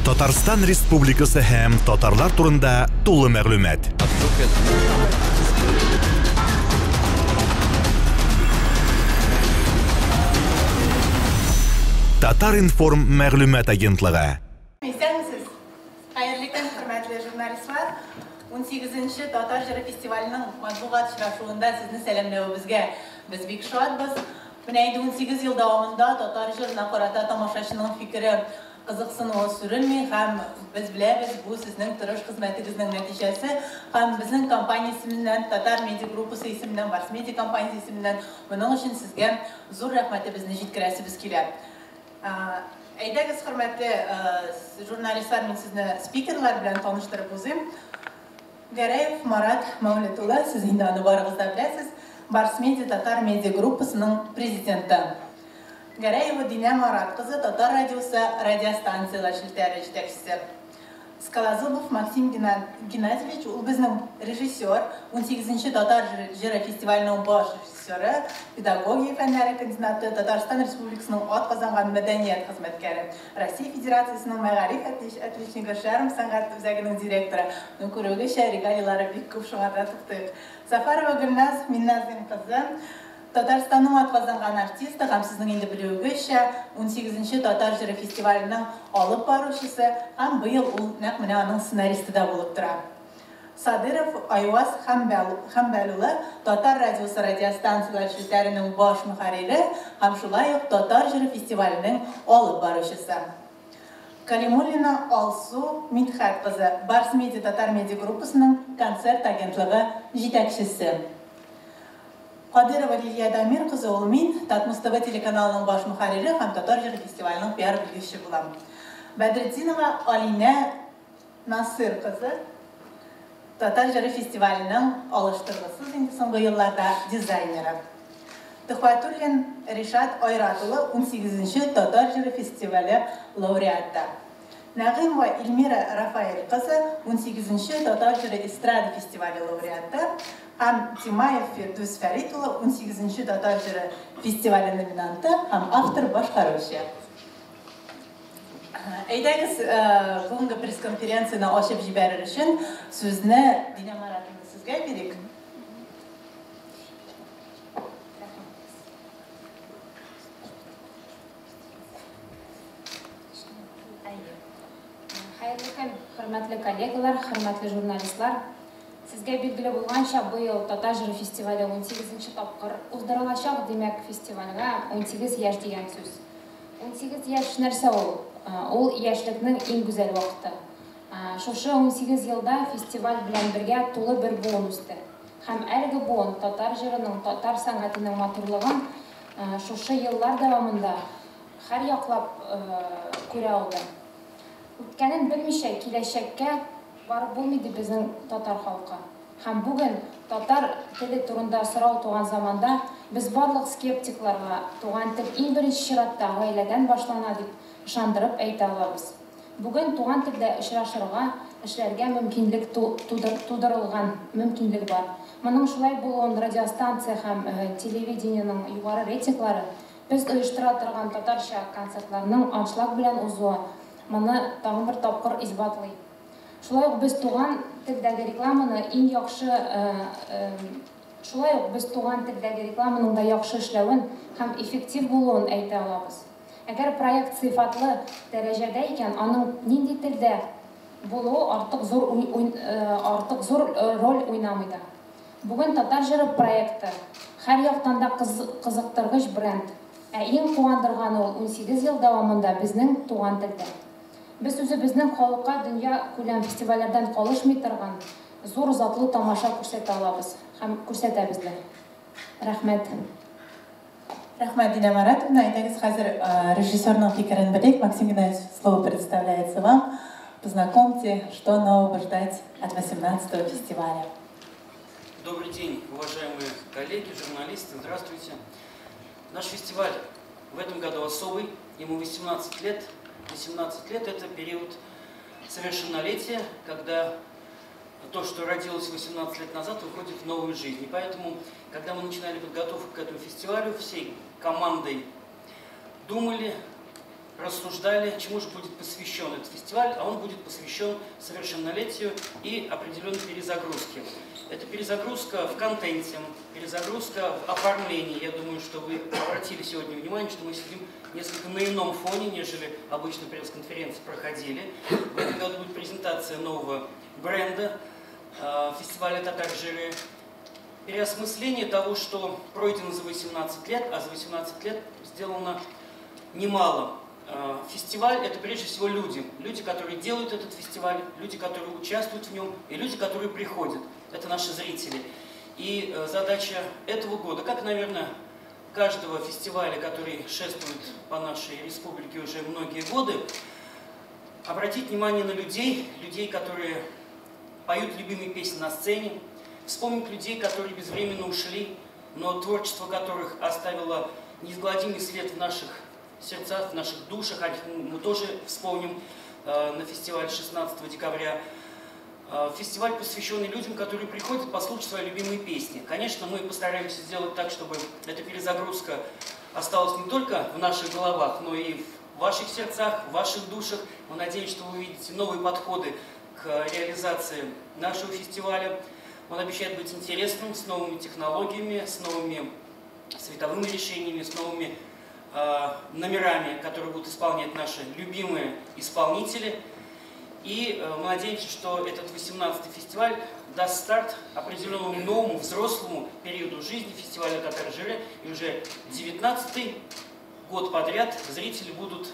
Татарстан Республикасы һәм татарлар турында тулы мәгълүмат. Татар-информ мәгълүмат агентлыгы. Исәнмесез! Хәерле көн, хөрмәтле журналистлар! 18-нче Татар җыры фестиваленең матбугат очрашуында сезне сәламләвебезгә без бик шатбыз. Менә инде 18 ел дәвамында татар җырына карата тамашачының фикере кызыксынуы сүрелми һәм без беләбез, бу сезнең тырыш хезмәтегезнең нәтиҗәсе һәм безнең компания исеменнән, Татар медиа группасы исеменнән, Барс медиа компаниясе исеменнән моның өчен сезгә зур рәхмәтебезне җиткерәсебез килә. Әйдәгез, хөрмәтле журналистлар, мин сезне спикерлар белән таныштырып узыйм. Гәрәев Марат Мәүлет улы, сез инде аны барыгыз да беләсез, Барс медиа Татар медиа группасының президенты. Гәрәева Динә Марат кызы, Татар радиосы радиостанцияләр челтәре җитәкчесе. Скалозубов Максим Геннадьевич, ул безнең режиссер, 18-нче Татар җыры фестиваленең баш режиссеры, педагогия фәннәре кандидаты, Татарстан Республикасының атказанган мәдәният хезмәткәре, Россия Федерациясенең мәгариф отличнигы, Шәрм сәнгать үзәгенең директоры. Ну, күрүегезчә, регалийлары бик күп, шуңа да туктыйк. Сафарова Гөлназ Минназыйм кызы, Татарстанның атказанган артисты һәм сезнең инде белүегезчә, 18-нче Татар җыры фестиваленең алып баручысы һәм быел ул нәкъ менә аның сценаристы да булып тора. Садыров Айваз Хәмбәл улы, Татар радиосы радиостанцияләр челтәренең баш мөхәррире һәм шулай ук Татар җыры фестиваленең алып баручысы. Калимуллина Алсу Мидхәт кызы, Барс Медиа Татар медиа группасының концерт агентлыгы җитәкчесе. Кадырова Лилия Дамир кызы ул мин, Татмус ТВ телеканалының баш мөхәррире һәм Татар җыры фестиваленең пиар белгече булам. Бәдретдинова Алинә Насыр кызы, Татар җыры фестиваленең алыштыргысыз инде соңгы елларда дизайнеры. Төхвәтуллин Ришат Айрат улы, 18-нче Татар җыры фестивале лауреаты. Нәгыймова Эльмира Рафаэль кызы, 18-нче Татар җыры эстрада фестивале лауреаты һәм Тимаев Фирдүс Фәрит улы, 18-нче Татар җыры фестивале номинанты һәм автор-башкаручы. Әйдәгез, бүгенге пресс-конференцияне ачып җибәрер өчен сүзне Динә Маратовна сезгә бирик. Хәерле көн, хөрмәтле коллегалар, хөрмәтле журналистлар. Сезгә билгеле булганча, быел Татар җыры фестивале 18-нче тапкыр уздырылачак, димәк, фестивальгә 18 яшь дигән сүз. 18 яшь нәрсә ул? Ул яшьлекнең иң гүзәл вакыты. Шушы 18 елда фестиваль белән бергә тулы бер буын үсте. Һәм әлеге буын татар җырының, татар сәнгатенең матурлыгын шушы еллар дәвамында һәр яклап күрә алды. Үткәнен белмичә киләчәккә барып булмый ди безнең татар халкы. Һәм бүген татар теле турында сорау туган заманда без барлык скептикларга туган тел иң беренче чиратта гаиләдән башлана дип ышандырып әйтә алабыз. Бүген туган телдә очрашырга, эшләргә мөмкинлек тудырылган мөмкинлек бар. Моның шулай булуын радиостанция һәм телевидениенең югары рейтинглары, без оештыра торган татарча концертларның аншлаг белән узуы моны тагын бер тапкыр исбатлый. Шулай ук без туган телдәге рекламаны иң яхшы Шулай ук без туган телдәге рекламаның да яхшы эшләвен һәм эффектив булуын әйтә алабыз. Әгәр проект сыйфатлы дәрәҗәдә икән, аның нинди телдә булуы артык зур артык зур роль уйнамый да. Бүген Татар җыры проекты һәр яктан да кызыктыргыч бренд. Ә иң куандырганы ул 18 ел дәвамында безнең туган телдә. Без үзебезнең халыкка дөнья күләм фестивальләрдән калышмый торган зур затлы тамаша күрсәтә алабыз һәм күрсәтәбез дә. Рәхмәт. Рәхмәт, Динә Маратовна. Әйдәгез, хәзер режиссерның фикерен белик. Максим Геннадьевич, слово предоставляется вам. Познакомьте, что нового ждать от 18-го фестиваля. Добрый день, уважаемые коллеги, журналисты. Здравствуйте. Наш фестиваль в этом году особый. Ему 18 лет. 18 лет – это период совершеннолетия, когда то, что родилось 18 лет назад, выходит в новую жизнь. И поэтому, когда мы начинали подготовку к этому фестивалю, всей командой думали, рассуждали, чему же будет посвящен этот фестиваль, а он будет посвящен совершеннолетию и определенной перезагрузке. Это перезагрузка в контенте, перезагрузка в оформлении. Я думаю, что вы обратили сегодня внимание, что мы сидим несколько на ином фоне, нежели обычно пресс-конференции проходили. В этом году будет презентация нового бренда фестиваля «Татар җыры». Переосмысление того, что пройдено за 18 лет, а за 18 лет сделано немало. Фестиваль – это прежде всего люди. Люди, которые делают этот фестиваль, люди, которые участвуют в нем, и люди, которые приходят. Это наши зрители. И задача этого года, как, наверное, каждого фестиваля, который шествует по нашей республике уже многие годы, обратить внимание на людей, людей, которые поют любимые песни на сцене, вспомнить людей, которые безвременно ушли, но творчество которых оставило неизгладимый след в наших сердцах, в наших душах, о них мы тоже вспомним на фестивале 16 декабря. Фестиваль, посвященный людям, которые приходят послушать свои любимые песни. Конечно, мы постараемся сделать так, чтобы эта перезагрузка осталась не только в наших головах, но и в ваших сердцах, в ваших душах. Мы надеемся, что вы увидите новые подходы к реализации нашего фестиваля. Он обещает быть интересным, с новыми технологиями, с новыми световыми решениями, с новыми номерами, которые будут исполнять наши любимые исполнители. И мы надеемся, что этот 18-й фестиваль даст старт определенному новому взрослому периоду жизни фестиваля «Татар җыры». И уже 19-й год подряд зрители будут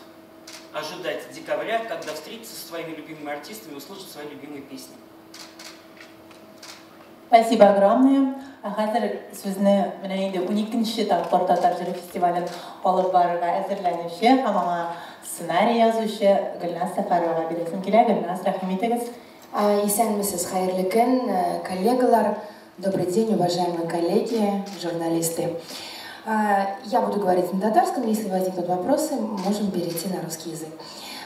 ожидать декабря, когда встретятся со своими любимыми артистами и услышат свои любимые песни. Спасибо огромное. Ә хәзер сүзне менә инде 12нче тапкыр Татар җыры фестивален алып барырга әзерләнүче һәм аңа сценарий язучы Гөлназ Сәфәровага бирәсем килә. Гөлназ, рәхим итегез. Исәнмесез, хәерле көн, коллегалар. Добрый день, уважаемые коллеги, журналисты. Я буду говорить на татарском, если возникнут вопросы, можем перейти на русский язык.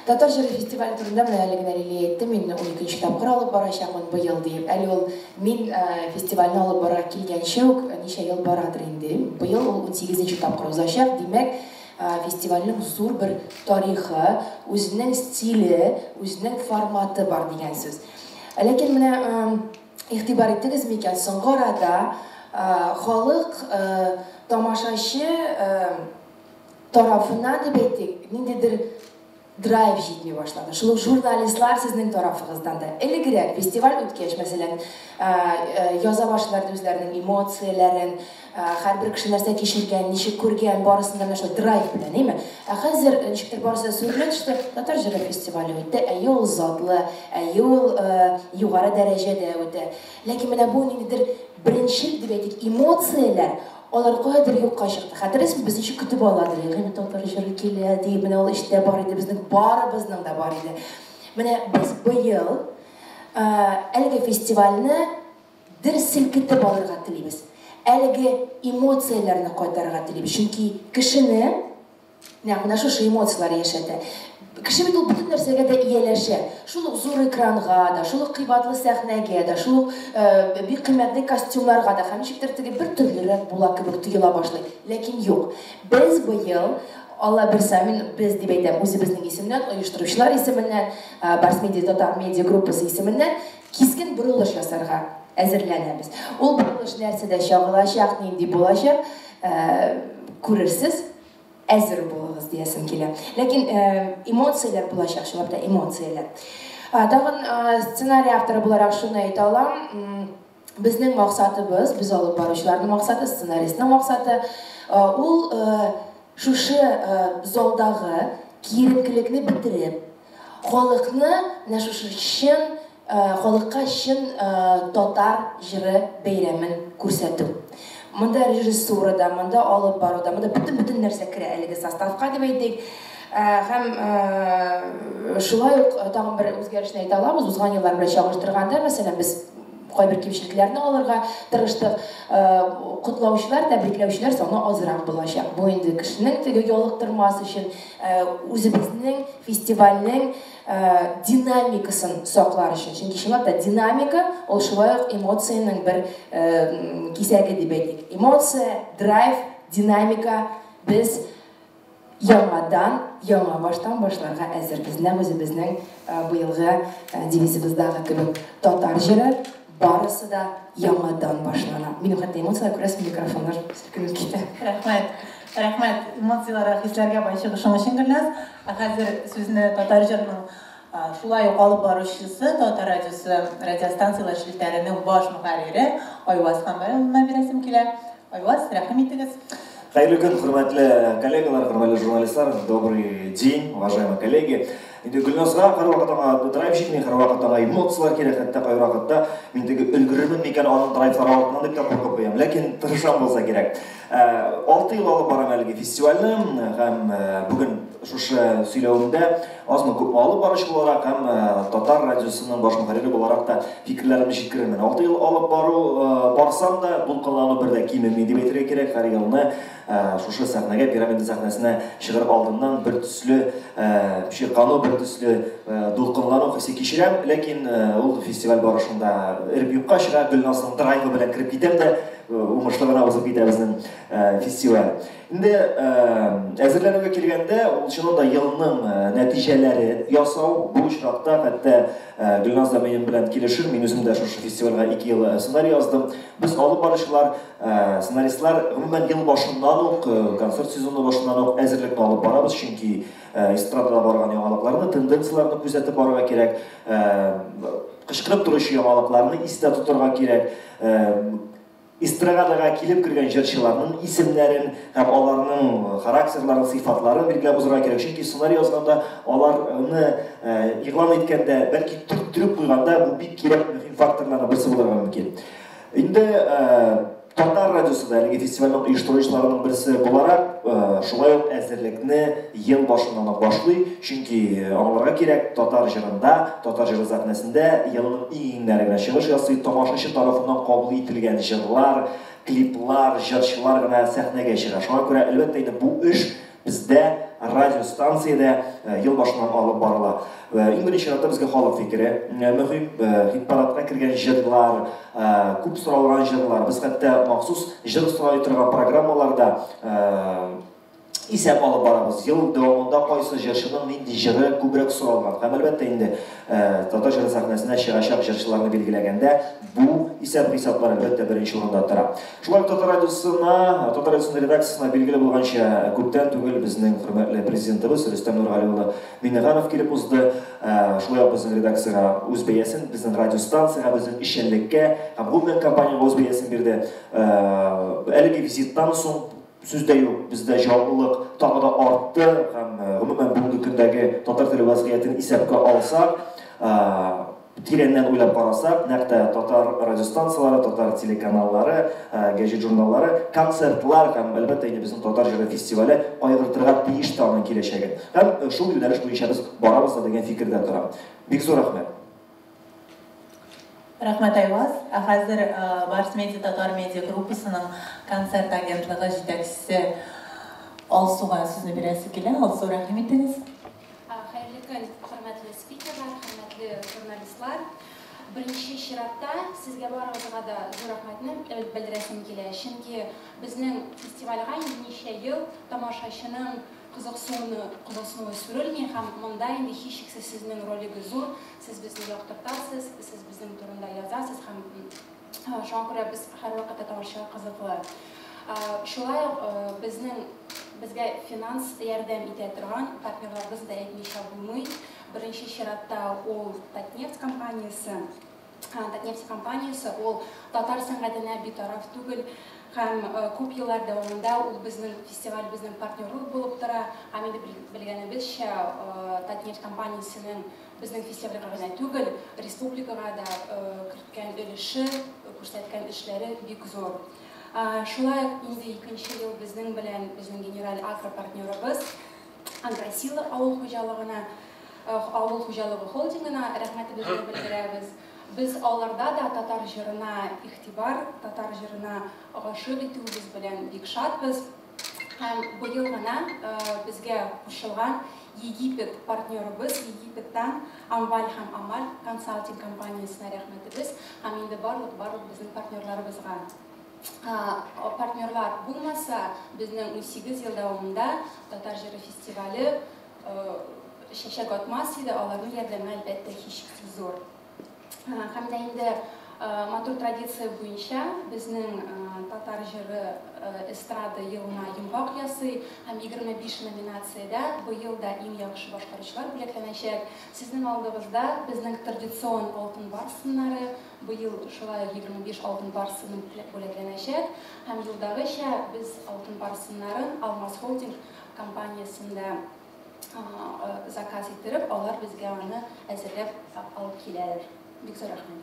Татар җыры фестивале турында менә әле генә Лилия әйтте, мин 12 тапкыр алып барачакмын быел дип. Әле ул мин фестивальне алып барырга килгәнче үк ничә ел барадыр инде. Быел ул 18 тапкыр узачак. Димәк, фестивальнең зур бер тарихы, үзенең стиле, үзенең форматы бар дигән сүз. Ләкин менә игътибар иттегез микән, соңгы арада халык, тамашачы тарафыннан дип әйтик, ниндидер драйв җитми башлады. Шул ук журналистлар сезнең тарафыгыздан да. Элегрәк фестиваль үткәч, мәсәлән, яза башлар үзләренең эмоцияләрен, һәрбер кеше нәрсә кичергән, ничек күргән, барысын да менә шул драйв белән, әйме? Ә хәзер ничектер барысы да сүрелә төште. Татар җыры фестивале үтте, әйе ул затлы, әйе ул югары дәрәҗәдә үтә. Ләкин менә бу ниндидер беренчел дип әйтик, эмоцияләр алар каядыр юкка чыкты. Хәтерлисезме, без ничек көтеп аладыр, ягъни татар җыры килә дип, менә ул эштә бар иде, безнең барыбызның да бар иде. Менә без быел әлеге фестивальне дер селкетеп алырга телибез. Әлеге эмоцияләрне кайтарырга телибез. Чөнки кешене нәкъ менә шушы эмоцияләр яшәтә. Кеше бит ул бөтен нәрсәгә дә ияләшә. Шул ук зур экранга да, шул ук кыйбатлы сәхнәгә дә, шул ук бик кыйммәтле костюмнарга да һәм ничектер теге бер төрлерәк була кебек тоела башлый. Ләкин юк. Без быел, Алла бирсә, мин без дип әйтәм, үзебезнең исемнән, оештыручылар исеменнән, Барс Медиа Татар медиа группасы исеменнән кискен борылыш ясарга әзерләнәбез. Ул борылыш нәрсәдә чагылачак, нинди булачак, күрерсез. Әзер булыгыз диясем килә. Ләкин эмоцияләр булачак, чынлап та эмоцияләр. Тагын сценарий авторы буларак шуны әйтә алам, безнең максатыбыз, без алып баручыларның максаты, сценаристның максаты, ул шушы залдагы киеренкелекне бетереп, халыкны менә шушы чын, халыкка чын татар җыры бәйрәмен күрсәтү. Монда режиссура да, монда алып бару да, монда бөтен-бөтен нәрсә керә әлеге составка дип әйтик. Һәм шулай ук тагын бер үзгәрешне әйтә алабыз. Узган еллар белән чагыштырганда, мәсәлән, без кайбер кимчелекләрне алырга тырыштык. Котлаучылар, тәбрикләүчеләр саны азрак булачак. Бу инде кешенең теге ялыктырмас өчен, үзебезнең фестивальнең динамикасын саклар өчен. Чөнки чынлап та динамика ул шулай ук эмоциянең бер кисәге дип әйтик. Эмоция, драйв, динамика. Без Яңадан, яңа баштан башларга әзербез. Нәкъ үзебезнең быелгы девизыбыздагы кебек, татар җыры барысы да яңадан башлана. Минем хәтта эмоцияләр, күрәсең, микрофоннар селкенеп китә. Рәхмәт. Рәхмәт. Эмоцияләргә, хисләргә бай чыгышың өчен, Гөлназ. Ә хәзер сүзне татар җырының шулай ук алып баручысы, Татар радиосы радиостанцияләр челтәренең баш мөхәррире Айваз Хәмбәр улына бирәсем килә. Айваз, рәхим итегез. Хәерле көн, хөрмәтле коллегалар, хөрмәтле журналистлар. Добрый день, уважаемые коллеги. Инде Гөлназга һәрвакыт аңа драйв җитми, һәрвакыт аңа эмоцияләр кирәк, хәтта кайвакытта мин теге өлгерермен микән аның драйвлары артыннан дип тә куркып куям. Ләкин тырышам булса кирәк. 6 ел алып барам әлеге фестивальне һәм бүген шушы сөйләвемдә азмы күпме алып баручы буларак һәм Татар радиосының баш мөхәррире буларак та фикерләремне җиткерермен. 6 ел алып бару барсам да, дулкынлану бер дә кимеми дип әйтергә кирәк. Һәр елны шушы сәхнәгә, Пирамида сәхнәсенә чыгыр алдыннан бер төсле чиркану, бер төсле дулкынлану хисе кичерәм, ләкин ул фестиваль барышында эреп юкка чыга, Гөлназның драйвы белән кереп китәм дә, уңышлы гына узып китә безнең фестиваль. Инде әзерләнүгә килгәндә, ул чыннан да елның нәтиҗәләре ясау, бу очракта хәтта Гөлназ да минем белән килешер, мин үзем дә шушы фестивальгә 2 ел сценарий яздым. Без алып баручылар, сценаристлар гомумән ел башыннан ук, концерт сезоны башыннан ук әзерлекне алып барабыз, чөнки эстрадада барган яңалыкларны, тенденцияләрне күзәтеп барырга кирәк, кычкырып торучы яңалыкларны истә тотарга кирәк, эстрадага килеп кергән җырчыларның исемнәрен һәм аларның характерларын, сыйфатларын билгеләп узарга кирәк. Чөнки сценарий язганда, аларны игълан иткәндә, бәлки төрттереп куйганда бу бик кирәк мөһим факторларның берсе булырга мөмкин. Инде Татар радиосы да әлеге фестивальнең оештыручыларының берсе буларак, шулай ук әзерлекне ел башыннан ук башлый, чөнки аңларга кирәк, татар җырында, татар җыры сәхнәсендә елның иң-иңнәре генә чыгыш ясый, тамашачы тарафыннан кабул ителгән җырлар, клиплар, җырчылар гына сәхнәгә чыга. Шуңа күрә, әлбәттә инде, бу эш бездә радиостанциядә ел башыннан алып барыла. Иң беренче чиратта безгә халык фикере мөһим, хит-парадка кергән җырлар, күп соралган җырлар. Без хәтта махсус җыр сорай торган программаларда исәп алып барабыз. Ел дәвамында кайсы җырчының нинди җыры күбрәк соралган. Һәм әлбәттә инде татар җыры сәхнәсенә чыгачак җырчыларны билгеләгәндә бу исәп-хисаплар әлбәттә беренче урында тора. Шулай ук Татар радиосына, Татар радиосының редакциясенә билгеле булганча, күптән түгел безнең хөрмәтле президентыбыз Рөстәм Нургали улы Миңнеханов килеп узды. Шулай ук безнең редакциягә үз бәясен, безнең радиостанциягә, безнең эшчәнлеккә һәм гомумән компаниягә үз бәясен бирде. Әлеге визиттан соң, сүз дә юк, бездә җаваплылык тагы да артты һәм гомумән бүгенге көндәге татар теле вазгыятен исәпкә алсак, тирәннән уйлап карасак, нәкъ тә татар радиостанцияләре, татар телеканаллары, гәҗит журналлары, концертлар һәм әлбәттә инде безнең татар җыры фестивале кайгыртырга тиеш тә аның киләчәген. Һәм шул юнәлеш буенча без барабыз да дигән фикердә торам. Бик зур рәхмәт. Рәхмәт, Айваз. Ә хәзер Барс Медиа татар медиа группасының концерт агентлыгы җитәкчесе Алсуга сүзне бирәсе килә. Алсу, рәхим итегез. Хәерле көн, хөрмәтле спикерлар, хөрмәтле журналистлар. Беренче чиратта сезгә барыгызга да зур рәхмәтне белдерәсем килә. Чөнки безнең фестивальгә инде ничә ел тамашачының кызыксынуы сүрелми һәм монда инде һичшиксез сезнең ролегез зур. Сез безне яктыртасыз, сез безнең турында язасыз һәм шуңа күрә без һәрвакытта тамашачыга кызыклы. Шулай ук безнең безгә финанс ярдәм итә торган партнерларыбызны да әйтмичә булмый. Беренче чиратта ул Татнефть компаниясе. Татнефть компаниясе ул татар сәнгатенә битараф түгел һәм күп еллар дәвамында ул безнең фестиваль безнең партнеры булып тора. Һәм инде белгәнебезчә, Татнефть компаниясенең безнең фестивальгә генә түгел, республикага да керткән өлеше, күрсәткән эшләре бик зур. Шулай ук инде икенче ел безнең белән безнең генераль агро партнерыбыз Агросила авыл хуҗалыгына, авыл хуҗалыгы холдингына рәхмәтебезне белдерәбез. Без аларда да татар җырына игътибар, татар җырына гашыйк итүебез белән бик шатбыз. Һәм быел гына безгә кушылган Египет партнерыбыз, Египеттан Амваль һәм Амаль консалтинг компаниясенә рәхмәтебез һәм инде барлык барлык безнең партнерларыбызга. Партнерлар булмаса, безнең 18 ел дәвамында Татар җыры фестивале чәчәк атмас иде, аларның ярдәме, әлбәттә, һичшиксез зур. Һәм дә инде матур традиция буенча безнең Татар җыры эстрада елына йомгак ясый һәм 25 номинациядә быел да иң яхшы башкаручылар бүләкләнәчәк. Сезнең алдыгызда безнең традицион Алтын барс сыннары, быел шулай ук 25 Алтын барс сыны бүләкләнәчәк һәм елдагыча без Алтын барс сыннарын Алмаз Холдинг компаниясендә заказ иттереп, алар безгә аны әзерләп алып киләләр. Бик зур рәхмәт.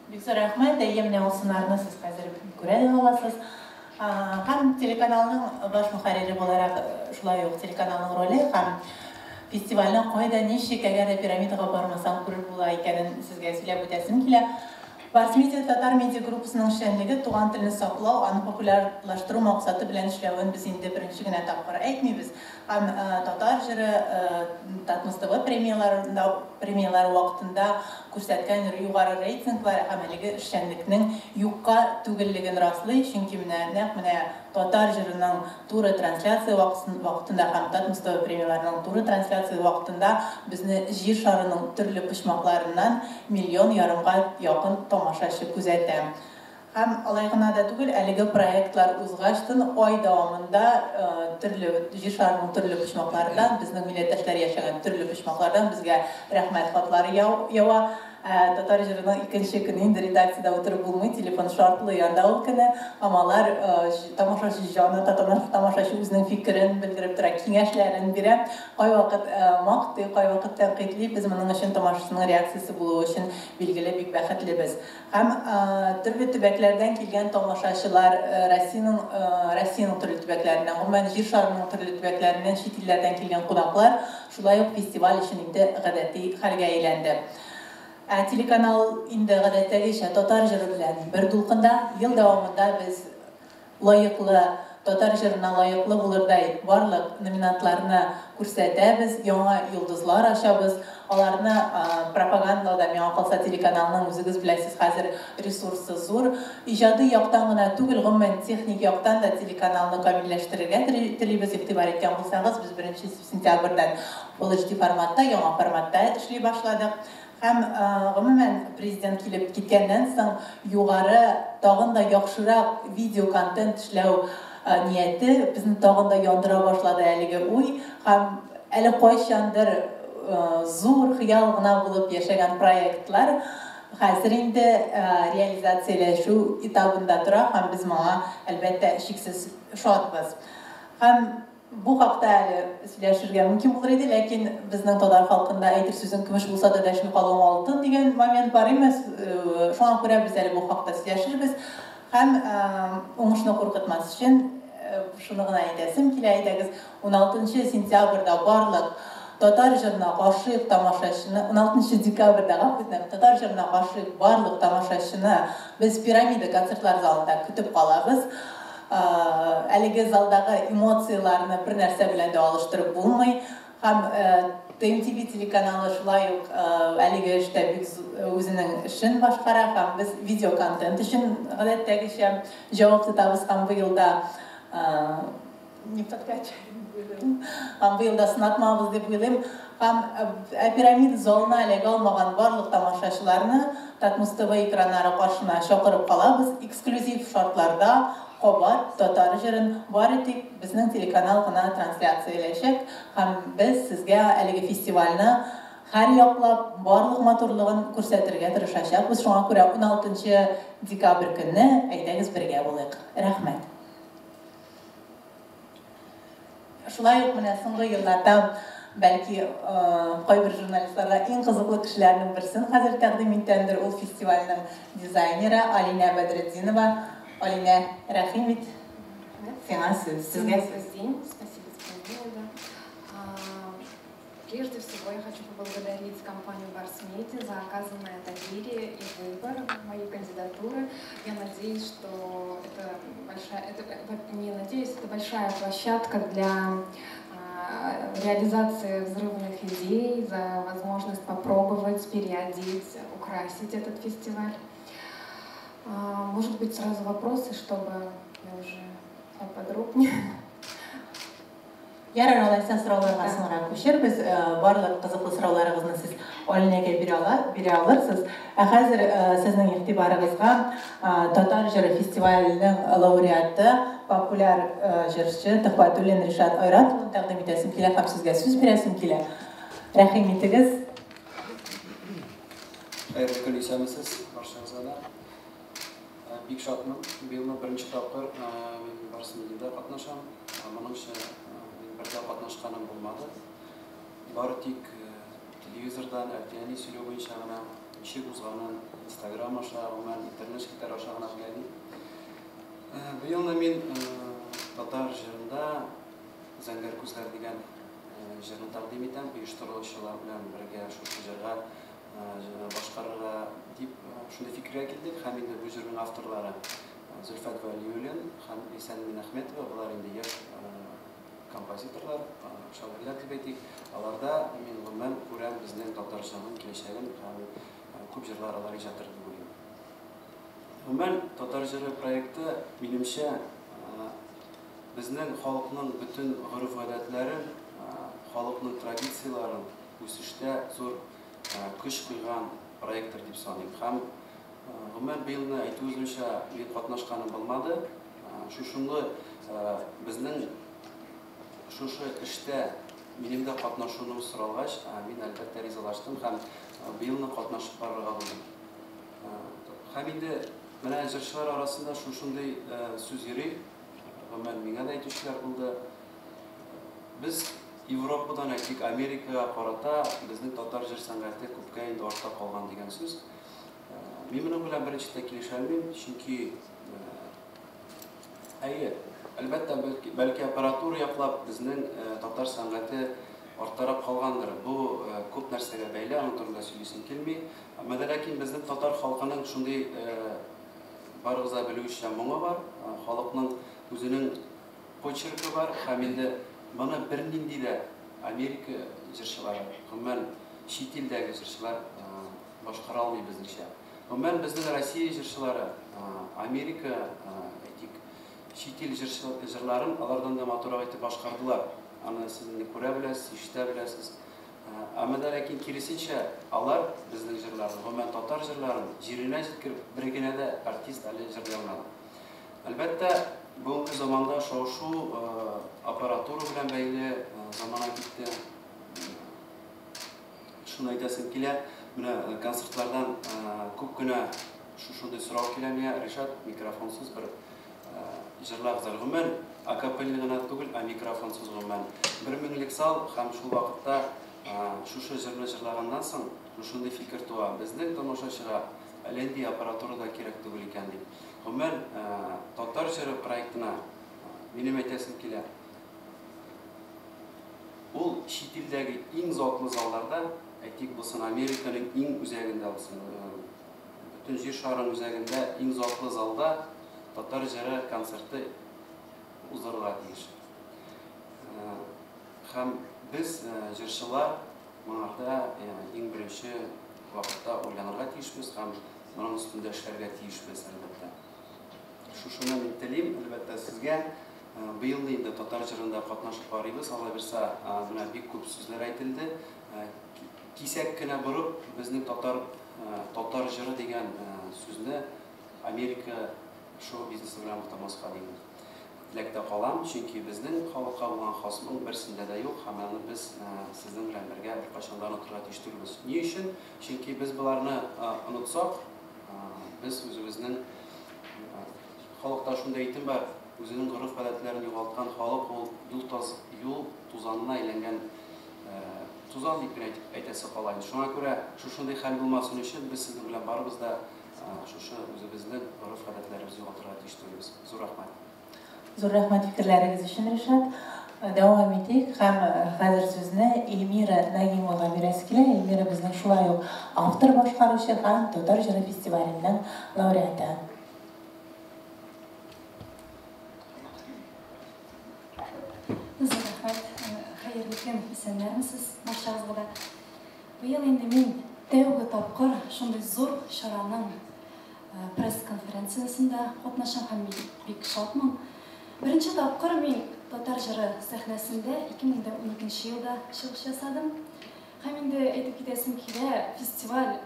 Бик зур рәхмәт. Әйе, менә ул сыннарны сез хәзер күрә дә аласыз. Һәм телеканалның баш мөхәррире буларак шулай ук телеканалның роле һәм фестивальне кайда, ничек, әгәр дә пирамидага бармасаң күреп була икәнен сезгә сөйләп үтәсем килә. Барс Медиа татар медиа группасының эшчәнлеге туган телне саклау, аны популярлаштыру максаты белән эшләвен без инде беренче генә тапкыр әйтмибез. Һәм Татар җыры, Татмус ТВ премияләрендә премияләре вакытында күрсәткән югары рейтинглар һәм әлеге эшчәнлекнең юкка түгеллеген раслый, чөнки менә нәкъ менә Татар җырының туры трансляция вакытында һәм Татмус ТВ премияләренең туры трансляция вакытында безне җир шарының төрле почмакларыннан миллион ярымга якын тамашачы күзәтә. Һәм алай гына да түгел, әлеге проектлар узгачтын ай дәвамында төрле җир шарының төрле почмакларыннан, безнең милләттәшләр яшәгән төрле почмаклардан безгә рәхмәт хатлары ява. Татар җырының икенче көне инде редакциядә утырып булмый, телефон шартлый анда ул көне. Һәм алар тамашачы җаны, тамашачы үзенең фикерен белдереп тора, киңәшләрен бирә. Кайвакыт мактый, кайвакыт тәнкыйтьли. Без моның өчен тамашачының реакциясе булуы өчен билгеле бик бәхетлебез. Һәм төрле төбәкләрдән килгән тамашачылар, Россиянең Россиянең төрле төбәкләреннән, гомумән җир шарының төрле төбәкләреннән, чит илләрдән килгән кунаклар шулай ук фестиваль өчен инде гадәти хәлгә әйләнде. Ә телеканал инде гадәттәгечә татар җыры белән бер дулкында. Ел дәвамында без лаеклы татар җырына лаеклы булырдай барлык номинантларны күрсәтәбез, яңа йолдызлар ачабыз. Аларны пропагандалауда миңа калса телеканалның үзегез беләсез хәзер ресурсы зур. Иҗади яктан гына түгел, гомумән техник яктан да телеканалны камилләштерергә телибез. Игътибар иткән булсагыз, без 1 сентябрьдән Full HD форматта, яңа форматта эшли башладык. Һәм гомумән президент килеп киткәннән соң югары тагын да яхшырак видео контент эшләү нияте безне тагын да яндыра башлады әлеге уй. Һәм әле кайчандыр зур хыял гына булып яшәгән проектлар хәзер инде реализацияләшү этабында тора һәм без моңа әлбәттә шиксез шатбыз. Һәм бу хакта әле сөйләшергә мөмкин булыр иде, ләкин безнең татар халкында әйтер сүзең көмеш булса да дәшми калуың алтын дигән момент бар имеш. Шуңа күрә без әле бу хакта сөйләшербез. Һәм уңышны куркытмас өчен шуны гына әйтәсем килә, әйдәгез, 16 сентябрьдә барлык татар җырына гашыйк тамашачыны, 16 декабрьдә, гафу итәм, татар җырына гашыйк барлык тамашачыны без Пирамида концертлар залында көтеп калабыз. Әлеге залдагы эмоцияләрне бер нәрсә белән дә алыштырып булмый. Һәм ТМТВ телеканалы шулай ук әлеге эштә бик үзенең эшен башкара һәм без видео контент өчен гадәттәгечә җавап тотабыз һәм быел да не подкачаем. Һәм быел да сынатмабыз дип уйлыйм. Һәм пирамида залына эләгә алмаган барлык тамашачыларны Татмус ТВ экраннары каршына чакырып калабыз. Эксклюзив шартларда кабат татар җырын бары тик безнең телеканал гына трансляцияләячәк һәм без сезгә әлеге фестивальне һәр яклап барлык матурлыгын күрсәтергә тырышачакбыз. Шуңа күрә 16 декабрь көнне әйдәгез бергә булыйк. Рәхмәт. Шулай ук менә соңгы елларда бәлки кайбер журналистларга иң кызыклы кешеләрнең берсен хәзер тәкъдим иткәндер, ул фестивальнең дизайнеры Алинә Бәдретдинова. Алинә, рәхим ит. Сиңа сүз, сезгә сүз. Спасибо тебе, Ольга. Прежде всего я хочу поблагодарить компанию Барс Медиа за оказанное доверие и выбор моей кандидатуры. Я надеюсь, что это большая, это, не надеюсь, это большая площадка для реализации взрывных идей, за возможность попробовать, переодеть, украсить этот фестиваль. Может быть, сразу вопросы, чтобы я уже поподробнее. Ярар, алайса сорауларга соңрак күчербез. Барлык кызыклы сорауларыгызны сез Алинәгә бирә ала, бирә алырсыз. Ә хәзер сезнең игътибарыгызга Татар җыры фестиваленең лауреаты, популяр җырчы Төхвәтуллин Ришат Айрат улын тәкъдим итәсем килә һәм сезгә сүз бирәсем килә. Рәхим итегез. Хәерле көн, исәнмесез барчагызга да. Бик шатмын. Быелны беренче тапкыр мин Барс Медиада катнашам. Моңынчы мин бер дә катнашканым булмады. Бары тик телевизордан әти-әни сөйләү буенча гына ничек узганын Инстаграм аша, гомумән интернет челтәре аша гына белә идем. Быелны мин татар җырында Зәңгәр күзләр дигән җырны тәкъдим итәм. Оештыручылар белән бергә шушы җырга башкарырга дип шундый фикергә килдек. Һәм инде бу җырның авторлары Зөлфәт Вәлиуллин һәм Ләйсән Минәхмәтова, болар инде яшь композиторлар, шагыйрьләр дип әйтик. Аларда мин гомумән күрәм безнең татар җырының киләчәген һәм күп җырлар алар иҗат итәр дип уйлыйм. Гомумән, татар җыры проекты, минемчә, безнең халыкның бөтен гореф-гадәтләрен, халыкның традицияләрен үсештә зур көч куйган проекттыр дип саныйм. Һәм гомумән быелны әйтүебезчә мин катнашканым булмады. Шушынлы безнең шушы эштә минем дә катнашуым соралгач, мин әлбәттә ризалаштым һәм быелны катнашып карарга булдым. Һәм инде менә җырчылар арасында шушындый сүз йөри. Гомумән миңа да әйтүчеләр булды. Без Европадан әйтик, Америкага карата безнең татар җыр сәнгате күпкә инде артта калган дигән сүз. Мин моның белән беренчедә килешә алмыйм, чөнки әйе, әлбәттә, бәлки аппаратура яклап безнең татар сәнгате арттарак калгандыр. Бу күп нәрсәгә бәйле, аның турында сөйлисем килми. Әмма дә ләкин безнең татар халкының шундый барыгыз да белүечә моңы бар, халыкның үзенең почеркы бар һәм инде моны бернинди дә Америка җырчылары, гомумән чит илдәге җырчылар башкара алмый безнеңчә. Гомумән безнең Россия җырчылары Америка, әйтик, чит ил җырларын алардан да матуррак итеп башкардылар. Аны сез инде күрә беләсез, ишетә беләсез. Әмма дә ләкин киресенчә, алар безнең җырларны, гомумән татар җырларын җиренә җиткереп бер генә дә артист әле җырлый алмады. Әлбәттә, бүгенге заманда шау-шу аппаратура белән бәйле замана китте. Шуны әйтәсем килә, менә концертлардан күп кенә шушындый сорау килә миңа: Ришат, микрофонсыз бер җырлагыз әле. Гомумән, акапельный гына түгел, ә микрофонсыз гомумән. Бер меңлек зал һәм шул вакытта шушы җырны җырлаганнан соң шушындый фикер туа: безнең тамашачыга әллә нинди аппаратура да кирәк түгел икән дип. Гомумән, татар җыры проектына минем әйтәсем килә. Ул чит илдәге иң затлы залларда, әйтик, булсын Американың иң үзәгендә булсын, бөтен җир шарының үзәгендә иң затлы залда татар җыры концерты уздырырга тиеш. Һәм без, җырчылар, моңарда иң беренче вакытта уйланырга тиешбез һәм моның өстендә эшләргә тиешбез, әлбәттә. Шушыны мин телим, әлбәттә, сезгә. Быел инде татар җырында катнашып карыйбыз. Алла бирса, менә бик күп сүзләр әйтелде. Кисәк кенә борып, безнең татар татар җыры дигән сүзне Америка шоу-бизнесы белән бутамаска дигән теләктә калам, чөнки безнең халыкка булган хас моң берсендә дә юк, һәм аны без сезнең белән бергә беркайчан да онытырга тиеш түгелбез. Ни өчен? Чөнки без боларны онытсак, без үзебезнең халыкта шундый әйтем бар: үзенең гореф-гадәтләрен югалткан халык ул юл тузанына әйләнгән тузан дип кенә әйтәсе кала инде. Шуңа күрә шушындый хәл булмасын өчен без сезнең белән барыбыз да шушы үзебезнең гореф-гадәтләребезне югалтырга тиеш түгелбез. Зур рәхмәт. Зур рәхмәт фикерләрегез өчен, Ришат. Дәвам итик һәм хәзер сүзне Эльмира Нагимовага бирәсе килә. Эльмира безнең шулай ук автор башкаручы һәм татар җыры фестиваленең лауреаты. Зур рәхмәт. Хәерле көн, исәннәрмесез барчагызга да. Быел инде мин тәүге тапкыр шундый зур чараның пресс-конференциясендә катнашам һәм мин бик шатмын. Беренче тапкыр мин Татар җыры сәхнәсендә 2012 елда чыгыш ясадым. Һәм инде әйтеп китәсем килә, фестиваль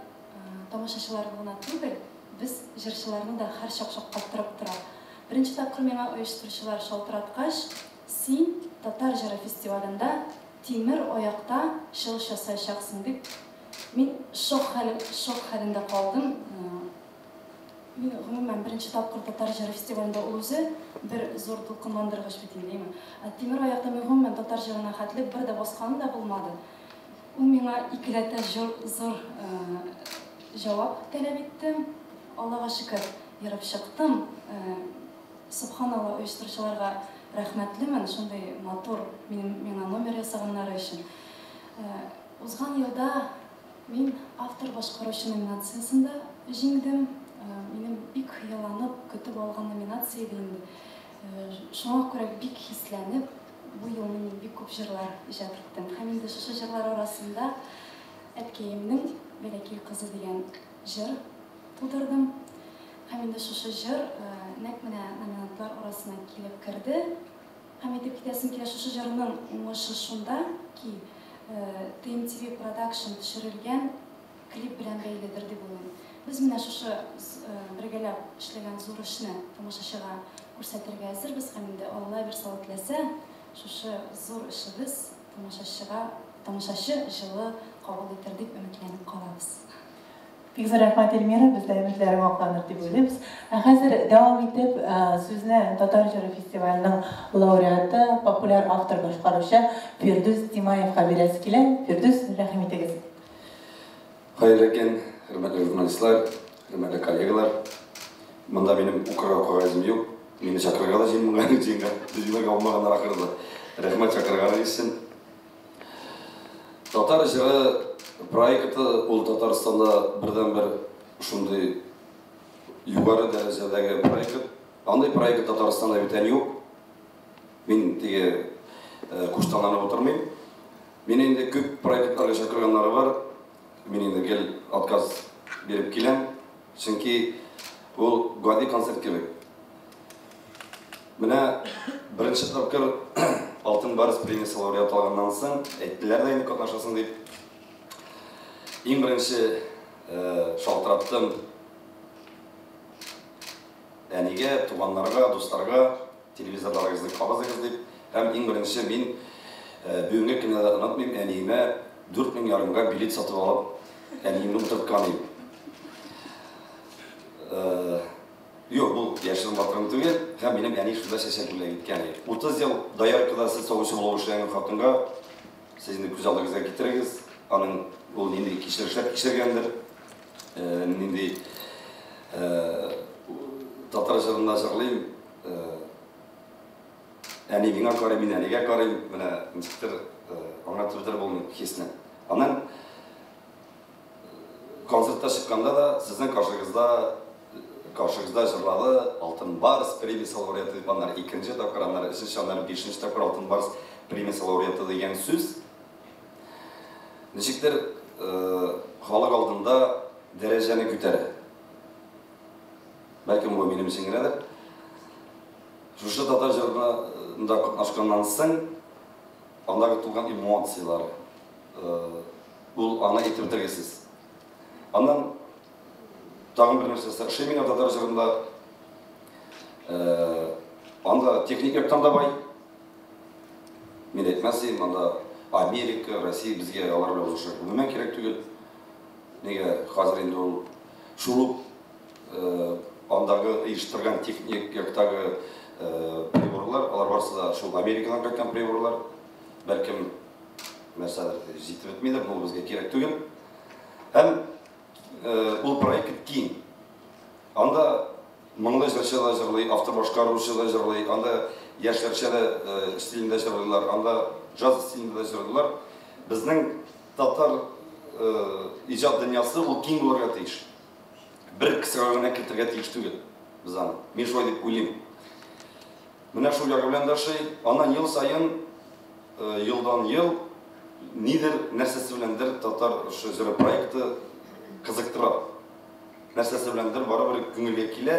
тамашачыларны гына түгел, без җырчыларны да һәрчак шаккаттырып тора. Беренче тапкыр миңа оештыручылар шалтыраткач, син Татар җыры фестивалендә тимер аякта чыгыш ясаячаксың дип, мин шок хәле, шок хәлендә калдым. Мин гомумән беренче тапкыр Татар җыры фестивалендә ул үзе бер зур дулкынландыргыч бит инде, әйме. Ә тимер аякта мин гомумән татар җырына хәтле бер дә басканым да булмады. Ул миңа икеләтә зур җавап таләп итте. Аллага шөкер, ерып чыктым. Сөбханалла, оештыручыларга рәхмәтлемен, шундый матур минем миңа номер ясаганнары өчен. Узган елда мин автор-башкаручы номинациясендә җиңдем. Минем бик хыялланып көтеп алган номинация иде инде. Шуңа күрә бик хисләнеп, бу елны мин бик күп җырлар иҗат иттем. Һәм инде шушы җырлар арасында Әткәемнең бәләкәй кызы дигән җыр тудырдым. Һәм инде шушы җыр нәкъ менә номинантлар арасына килеп керде. Һәм әйтеп китәсем килә, шушы җырның уңышы шунда ки, TMTV Production төшерелгән клип белән бәйледер дип уйлыйм. Без менә шушы бергәләп эшләгән зур эшне тамашачыга күрсәтергә әзербез һәм инде Алла бирса, ул теләсә, шушы зур эшебез тамашачыга, тамашачы җылы кабул итәр дип өметләнеп калабыз. Бик зур рәхмәт, Эльмира, без дә өметләрең акланыр дип уйлыйбыз. Ә хәзер дәвам итеп сүзне Татар җыры фестиваленең лауреаты, популяр автор башкаручы Фирдүс Тимаевка бирәсе килә. Фирдүс, рәхим итегез. Хәерле көн, хөрмәтле журналистлар, хөрмәтле коллегалар. Монда минем укырга кәгазем юк. Мине чакырырга да җыенмаган, җыенга алмаганнар ахырда. Рәхмәт чакырганыгыз өчен. Татар җыры проекты ул Татарстанда бердән-бер шундый югары дәрәҗәдәге проект. Андый проект Татарстанда бүтән юк. Мин теге куштанланып утырмыйм. Мине инде күп проектларга чакырганнары бар. Мин инде гел отказ биреп киләм. Чөнки ул гади концерт кебек. Менә беренче тапкыр Алтын Барс премиясе лауреаты алганнан соң, әйттеләр дә инде катнашасың дип. Иң беренче шалтыраттым әнигә, туганнарга, дусларга, телевизорларыгызны кабызыгыз дип. Һәм иң беренче мин бүгенге көндә дә онытмыйм, әниемә 4500-га билет сатып алып, әниемне утырткан идем. Юк, бу яшерен батырым түгел, һәм минем әни шунда чәчәк бүләк иткән иде. 30 ел дояркада сөт савучы булып эшләгән хатынга, сез инде күз алдыгызга китерегез, аның ул нинди кичерешләр кичергәндер, нинди татар җырында җырлыйм, әни миңа карый, мин әнигә карыйм, менә ничектер аңлатып бетереп булмый хисне. Аннан концертта чыкканда да сезнең каршыгызда җырлады Алтын Барс премиясе лауреаты дип, аннары икенче тапкыр, аннары өченче, аннары бишенче тапкыр Алтын Барс премиясе лауреаты дигән сүз. Ничектер халык алдында дәрәҗәне күтәрә. Бәлкем бу минем өчен генәдер. Шушы татар җырында катнашканнан соң андагы туган эмоцияләр, ул аны әйтеп бетергесез. Аннан тагын бер нәрсәсе ошый миңа татар җырында. Анда техник яктан да бай. Мин әйтмәс идем, анда Америка, Россия безгә алар белән узышырга гомумән кирәк түгел. Нигә хәзер инде ул шул ук андагы оештырган техник яктагы приборлар, алар барысы да шул Америкадан кайткан приборлар. Бәлкем нәрсәдер җитеп бетмидер, бу безгә кирәк түгел. Һәм ул проект киң. Анда моңлы җырчы да җырлый, автор башкаручы да җырлый, анда яшьләрчә дә стилендә җырлыйлар, анда джаз стилендә дә җырлыйлар. Безнең татар иҗат дөньясы ул киң булырга тиеш. Бер кысага гына кертергә тиеш түгел без аны. Мин шулай дип уйлыйм. Менә шул ягы белән дә ошый. Аннан ел саен, елдан ел нидер нәрсәсе беләндер татар җыры проекты кызыктыра. нәрсәсе беләндер барыбер күңелгә килә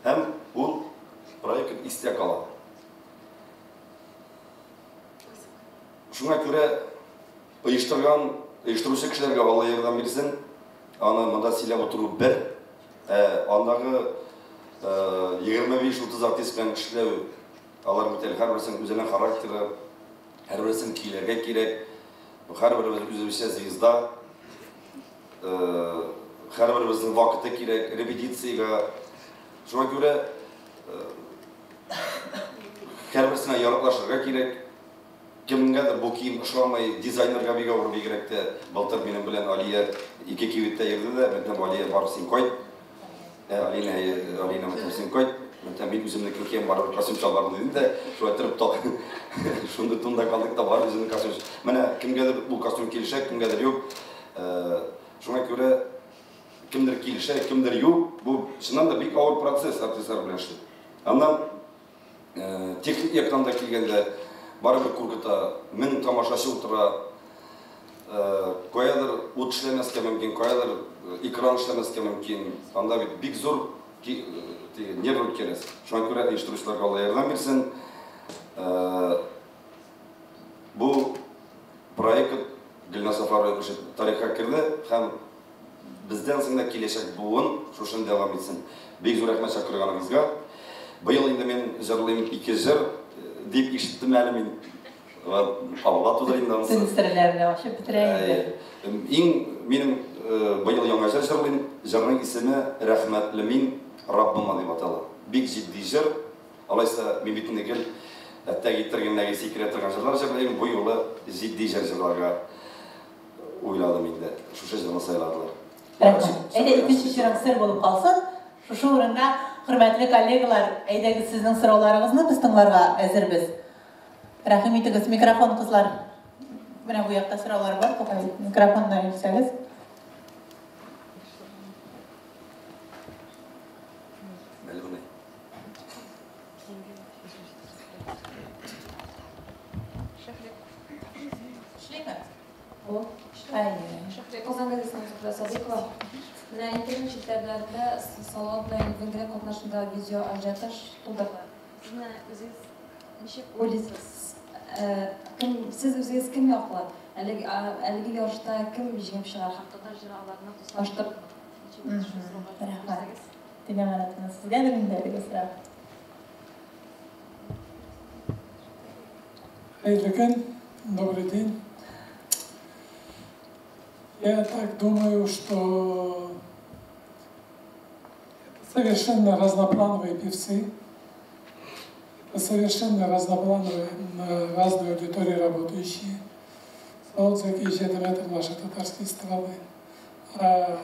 һәм ул проект истә кала. Шуңа күрә оештырган, оештыручы кешеләргә Алла ярдәм бирсен. Аны монда сөйләп утыру бер, ә андагы 25-30 артист белән эшләү, алар бит әле һәрберсенең үзенең характеры, һәрберсен көйләргә кирәк. Һәрберебез үзебезчә звезда. Һәрберебезнең вакыты кирәк, репетициягә. Шуңа күрә һәрберсенә яраклашырга кирәк. Кемгәдер бу кием ошамый, дизайнерга бик авыр бигрәк тә. Былтыр минем белән Алия ике кибеттә йөрде дә, мәйтәм, Алия, бар син кайт. Алина, Алина, мәйтәм, син кайт. Мәйтәм, мин үземнекен киям, барыбер костюм чалбарым дидем дә, шулай торып шундый тунда калдык та, барыбер үземнең костюм. Менә кемгәдер бу костюм килешә, кемгәдер юк. Шуңа күрә кемдер килешә, кемдер юк. Бу чыннан да бик авыр процесс артистлар белән эшләү. Аннан техник яктан да килгәндә барыбер куркыта, мең тамашачы утыра, каядыр ут эшләмәскә мөмкин, каядыр экран эшләмәскә мөмкин. Анда бит бик зур нерв үткәрәсең. Шуңа күрә оештыручыларга Алла ярдәм бирсен. Бу проект Гөлназ Сафарова тарихка керде һәм бездән соң да киләчәк буын шушыны дәвам итсен. Бик зур рәхмәт чакырганыгызга. Быел инде мин җырлыйм ике җыр дип ишеттем әле мин. Алла тудыр инде анысы. Төн серләрне ачып бетерә инде. Иң минем быел яңа җыр җырлыйм. Җырның исеме Рәхмәтле мин Раббыма дип атала. Бик җитди җыр. Алайса мин бит инде гел әттәге иттергәндәге сикерә торган җырлар җырлыйм. Бу юлы җитди җыр җырларга уйладым инде. Шушы җырны сайладылар. Рәхмәт. Әйдә, икенче җырың сер булып калсын. Шушы урында, хөрмәтле коллегалар, әйдәгез сезнең сорауларыгызны без тыңларга әзербез. Рәхим итегез, микрофон, кызлар. Менә бу якта сораулар бар, бугай. Микрофонны илтсәгез. Казан газетасының Зөһрә Садыйкова. Менә интернет челтәрләрендә Салават белән Элвин катнашында видео ажиотаж тудырды. Сез менә үзегез ничек уйлыйсыз? Кем, сез үзегез кем яклы? Әлеге әлеге ярышта кем җиңеп чыгар һәм татар җыры аларны дуслаштырып? Рәхмәт. Дилә Маратовна, сезгә дә инде әлеге сорау. Хәерле көн, добрый день. Я так думаю, что это совершенно разноплановые певцы, это совершенно разноплановые, на разной аудитории работающие. Салават Закиевич — это нашей татарской эстрады. А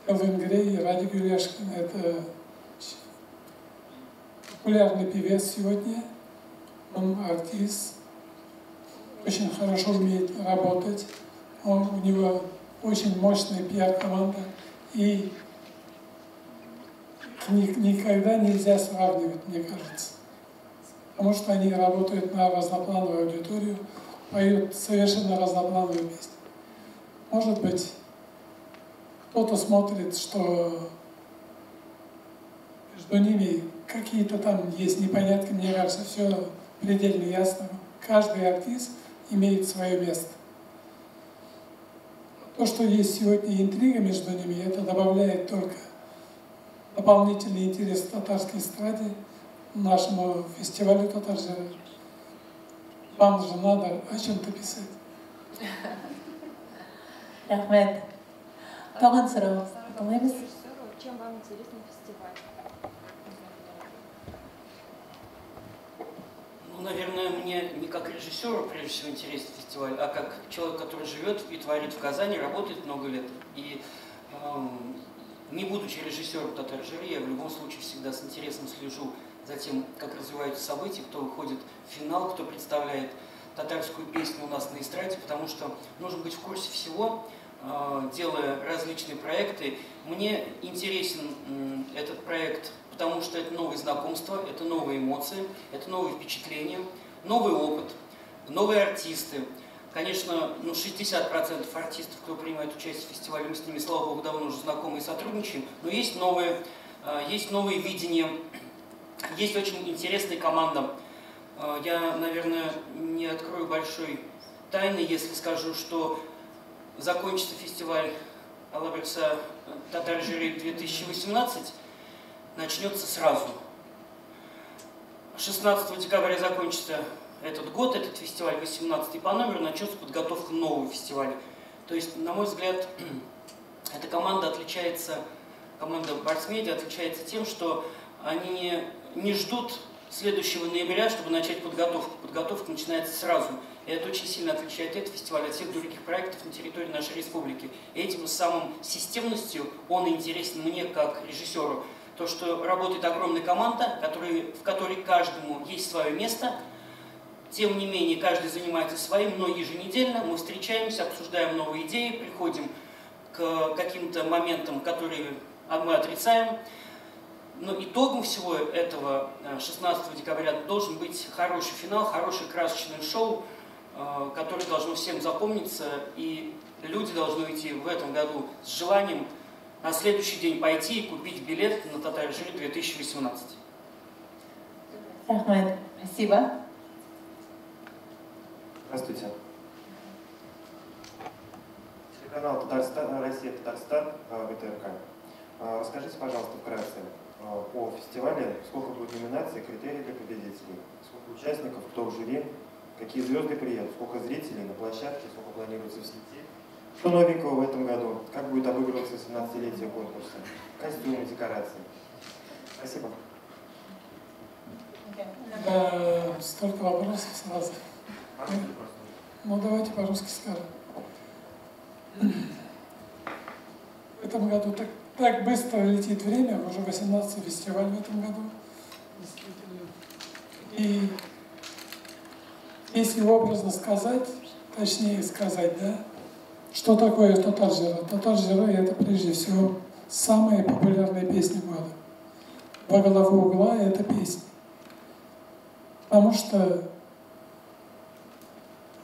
Элвин Грей и Радик Юльяшкин — это популярный певец сегодня. Он артист, очень хорошо умеет работать. У него очень мощная пиар-команда. И никогда нельзя сравнивать, мне кажется. Потому что они работают на разноплановую аудиторию, поют совершенно разноплановые песни. Может быть, кто-то смотрит, что между ними какие-то там есть непонятки, мне кажется, все предельно ясно. Каждый артист имеет свое место. То, что есть сегодня интрига между ними, это добавляет только дополнительный интерес к татарской эстраде, нашему фестивалю Татар җыры. Вам же надо о чем-то писать. Рәхмәт. Тагын сорау тыңлыйбыз. Чем вам интересен фестиваль? Ну, наверное, мне не как режиссеру, прежде всего, интересен фестиваль, а как человек, который живет и творит в Казани, работает много лет. И не будучи режиссером Татар җыры, я в любом случае всегда с интересом слежу за тем, как развиваются события, кто выходит в финал, кто представляет татарскую песню у нас на эстраде, потому что нужно быть в курсе всего, делая различные проекты. Мне интересен этот проект, потому что это новые знакомства, это новые эмоции, это новые впечатления, новый опыт, новые артисты, Конечно, ну, 60% артистов, кто принимает участие в фестивале, мы с ними, слава богу, давно уже знакомы и сотрудничаем, но есть новые видения, есть очень интересная команда. Я, наверное, не открою большой тайны, если скажу, что закончится фестиваль Алабекса Татар Жыры 2018, начнется сразу. 16 декабря закончится этот год, этот фестиваль, 18-й по номеру, начнется подготовка нового фестиваля. То есть, на мой взгляд, эта команда отличается, команда Барс Медиа отличается тем, что они не ждут следующего ноября, чтобы начать подготовку. Подготовка начинается сразу. И это очень сильно отличает этот фестиваль от всех других проектов на территории нашей республики. И этим самым системностью он интересен мне как режиссеру. То, что работает огромная команда, в которой каждому есть свое место. Тем не менее, каждый занимается своим, но еженедельно мы встречаемся, обсуждаем новые идеи, приходим к каким-то моментам, которые мы отрицаем. Но итогом всего этого 16 декабря должен быть хороший финал, хорошее красочное шоу, которое должно всем запомниться, и люди должны уйти в этом году с желанием на следующий день пойти и купить билет на Татар Жыры 2018. Рахмет, спасибо. Здравствуйте. Телеканал Татарстан, Россия, Татарстан, ГТРК. Расскажите, пожалуйста, вкратце о фестивале, сколько будет номинаций, критерии для победителей, сколько участников, кто в жюри, какие звезды приедут, сколько зрителей на площадке, сколько планируется в сети, что новенького в этом году, как будет обыгрываться 18-летие конкурса, костюмы, декорации. Спасибо. Да, столько вопросов сразу. Ну, давайте по-русски скажем. В этом году так быстро летит время, уже 18-й фестиваль в этом году. Действительно. И если образно сказать, точнее сказать, да, что такое Татар Жыры? Татар Жыры — это прежде всего самые популярные песни года. Во главу угла это песни. Потому что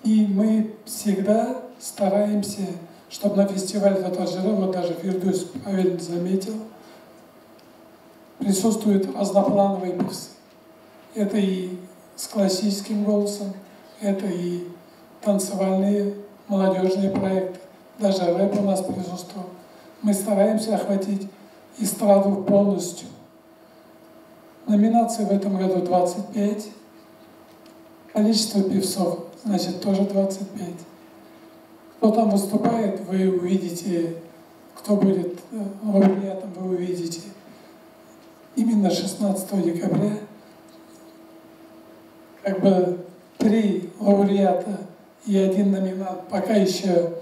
и мы всегда стараемся, чтобы на фестивале Татар Жыры, вот даже Фирдус правильно заметил, присутствуют разноплановые певцы. Это и с классическим голосом, это и танцевальные, молодежные проекты. Даже рэп у нас присутствовал. Мы стараемся охватить эстраду полностью. Номинаций в этом году 25. Количество певцов, значит, тоже 25. Кто там выступает, вы увидите, кто будет лауреатом, вы увидите. Именно 16 декабря как бы 3 лауреата и 1 номинант пока еще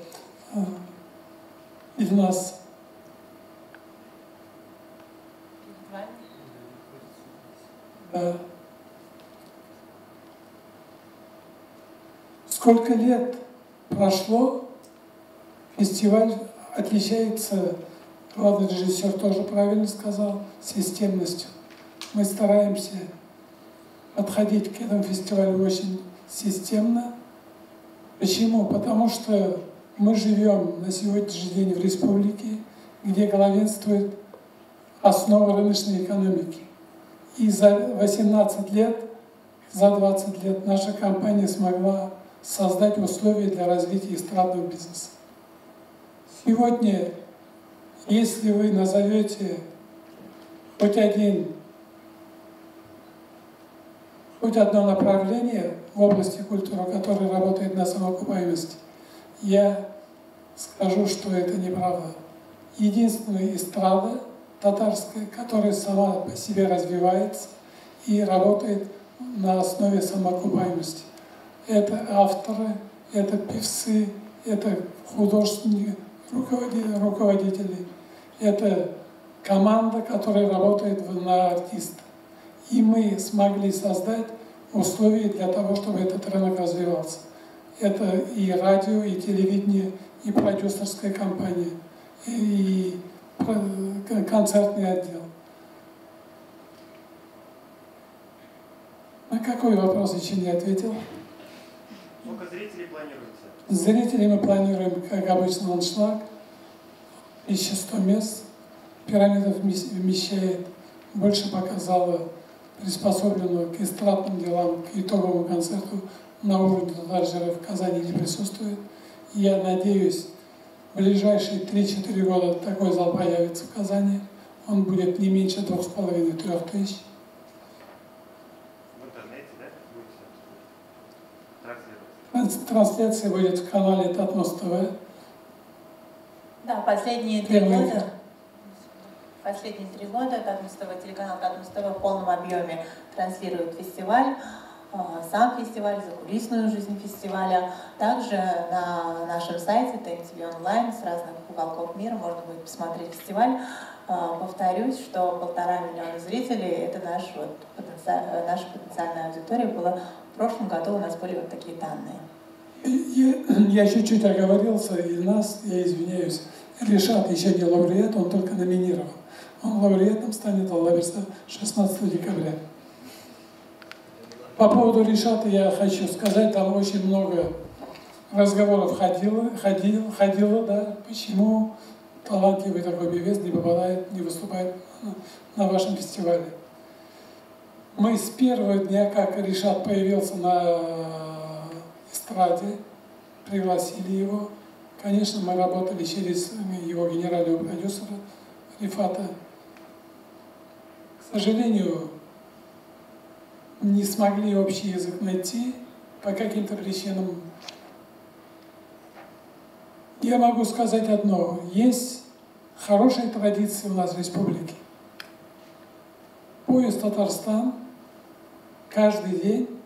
из нас. Да. Сколько лет прошло, фестиваль отличается, главный режиссер тоже правильно сказал, системностью. Мы стараемся подходить к этому фестивалю очень системно. Почему? Потому что мы живем на сегодняшний день в республике, где главенствует основа рыночной экономики. И за 18 лет, за 20 лет наша компания смогла создать условия для развития эстрадного бизнеса. Сегодня, если вы назовете хоть одно направление в области культуры, которое работает на самоокупаемости, я скажу, что это неправда. Единственная эстрада татарская, которая сама по себе развивается и работает на основе самоокупаемости. Это авторы, это певцы, это художественные руководители, это команда, которая работает на артиста. И мы смогли создать условия для того, чтобы этот рынок развивался. Это и радио, и телевидение, и продюсерская компания, и концертный отдел. На какой вопрос еще не ответил? Сколько зрителей планируете? Зрителей мы планируем, как обычно, аншлаг. 1100 мест. Пирамида вмещает больше пока зала, приспособленного к эстрадным делам, к итоговому концерту на уровне Татар җыры в Казани не присутствует. Я надеюсь, в ближайшие 3-4 года такой зал появится в Казани. Он будет не меньше 2,5-3 тысяч. В интернете, да, будете транслировать? Трансляция будет в канале Татмос ТВ. Да, последние три года. Последние 3 года Татмос ТВ, телеканал Татмос ТВ в полном объеме транслирует фестиваль, сам фестиваль, закулисную жизнь фестиваля. Также на нашем сайте ТНТВ онлайн с разных уголков мира можно будет посмотреть фестиваль. Повторюсь, что 1,5 миллиона зрителей – это наш, вот, наша потенциальная аудитория была. В прошлом году у нас были вот такие данные. Я чуть-чуть оговорился, и нас, я извиняюсь, Ришат еще не лауреат, он только номинирован. Он лауреатом станет, Алла 16 декабря. По поводу Ришата я хочу сказать, там очень много разговоров ходило, да, почему талантливый такой певец не попадает, не выступает на вашем фестивале. Мы с первого дня, как Ришат появился на эстраде, пригласили его. Конечно, мы работали через его генерального продюсера Рифата. К сожалению, не смогли общий язык найти по каким-то причинам. Я могу сказать одно. Есть хорошие традиции у нас в республике. Поезд «Татарстан» каждый день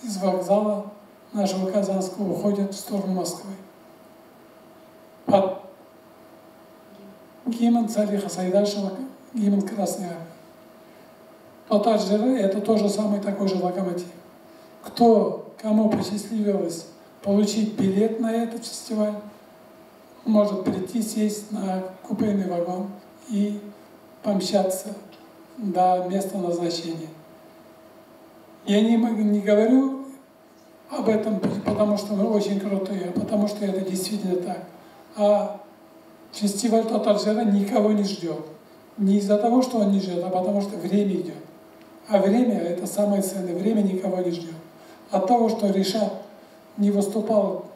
из вокзала нашего Казанского уходит в сторону Москвы. Под гимн Салиха Сайдашева, гимн Красной Армии. Татар җыры – это тоже самый такой же локомотив. Кто, кому посчастливилось получить билет на этот фестиваль, может прийти, сесть на купейный вагон и помчаться до места назначения. Я не говорю об этом, потому что мы очень крутые, а потому что это действительно так. А фестиваль Татар җыры никого не ждет. Не из-за того, что он не ждет, а потому что время идет. А время – это самое ценное. Время никого не ждет. От того, что Ришат не выступал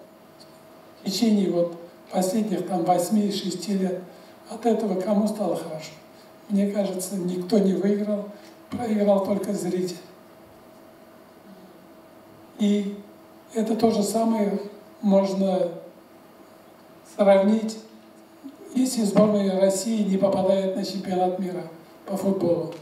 в течение вот последних там 8-6 лет, от этого кому стало хорошо? Мне кажется, никто не выиграл, проиграл только зритель. И это то же самое можно сравнить, если сборная России не попадает на чемпионат мира по футболу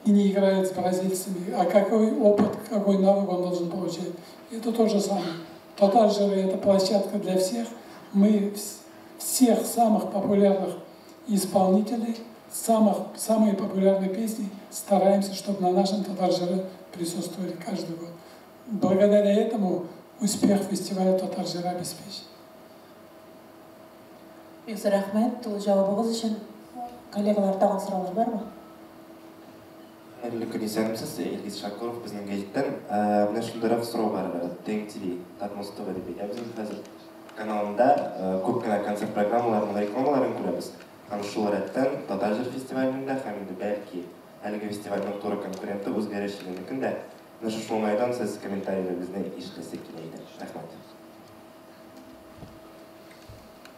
и не играет с бразильцами, а какой опыт, какой навык он должен получать. Это то же самое. Татар җыры – это площадка для всех. Мы всех самых популярных исполнителей, самые популярные песни стараемся, чтобы на нашем Татар җыры присутствовали каждый год. Благодаря этому успех фестиваля Татар җыры обеспечен. Бик зур рәхмәт, тулы җавабыгыз өчен. Коллегалар, тагын сораулар бармы? Хәерле көн, исәнмесез, Илгиз Шакуров безнең гәҗиттән. Менә шундыйрак сорау бар. ТНТВ, Татмос ТВ дип әйтәбез инде хәзер. Каналында күп кенә концерт программаларының рекламаларын күрәбез. Һәм шул рәттән Татар җыр фестивалендә һәм инде бәлки әлеге фестивальнең туры конкуренты Үзгәреш җыеныкында. Менә шушы уңайдан сез комментарийларыгызны ишетәсе килә иде. Рәхмәт.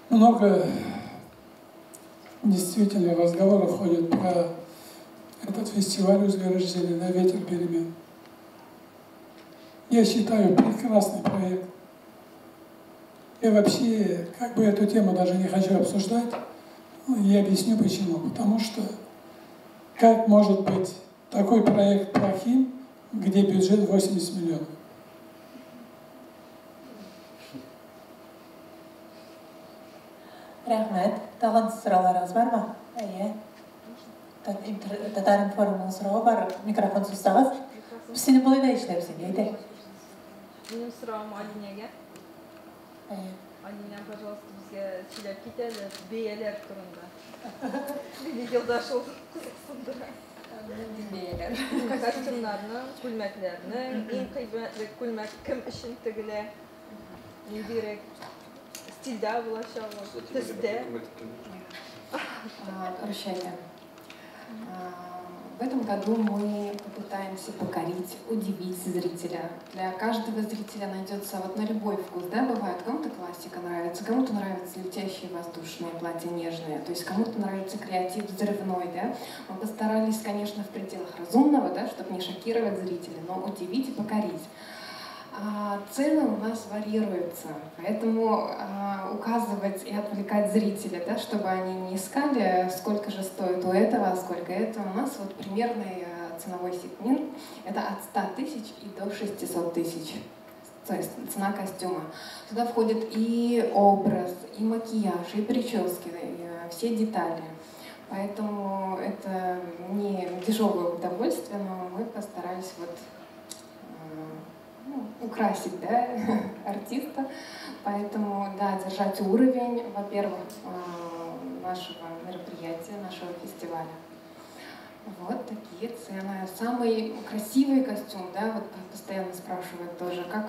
Много действительно разговоров ходит про этот фестиваль «Үзгәреш җиле», на ветер перемен. Я считаю, прекрасный проект. Я вообще как бы эту тему даже не хочу обсуждать. Я объясню почему. Потому что как может быть такой проект плохим, где бюджет 80 миллионов? Рәхмәт. Тагын сорауларыгыз бармы? Әйе. Татар-информның соравы бар. Микрофон сузсагыз. Без сине болай да ишетәбез инде, әйдә. Минем соравым Алинәгә. Әйе. Алинә, пожалуйста, безгә сөйләп кит әле бәяләр турында. Мине елда шул кызыксындыра. Бәяләр. Костюмнарның, күлмәкләрнең, иң кыйммәтле күлмәк кем өчен тегелә? Ниндирәк стильдә булачак ул, төстә? Русча әйтәм. В этом году мы попытаемся покорить, удивить зрителя. Для каждого зрителя найдется вот на любой вкус, да, бывает, кому-то классика нравится, кому-то нравятся летящие воздушные платья нежные, то есть кому-то нравится креатив взрывной, да. Мы постарались, конечно, в пределах разумного, да, чтобы не шокировать зрителя, но удивить и покорить. Цены у нас варьируются, поэтому указывать и отвлекать зрителя, да, чтобы они не искали, сколько же стоит у этого, сколько этого. У нас вот примерный ценовой сегмент – это от 100 тысяч и до 600 тысяч, то есть цена костюма. Туда входит и образ, и макияж, и прически, и все детали. Поэтому это не дешевое удовольствие, но мы постарались вот украсить, да, артиста. Поэтому, да, держать уровень, во-первых, нашего мероприятия, нашего фестиваля. Вот такие цены. Самый красивый костюм, да, вот постоянно спрашивают тоже, как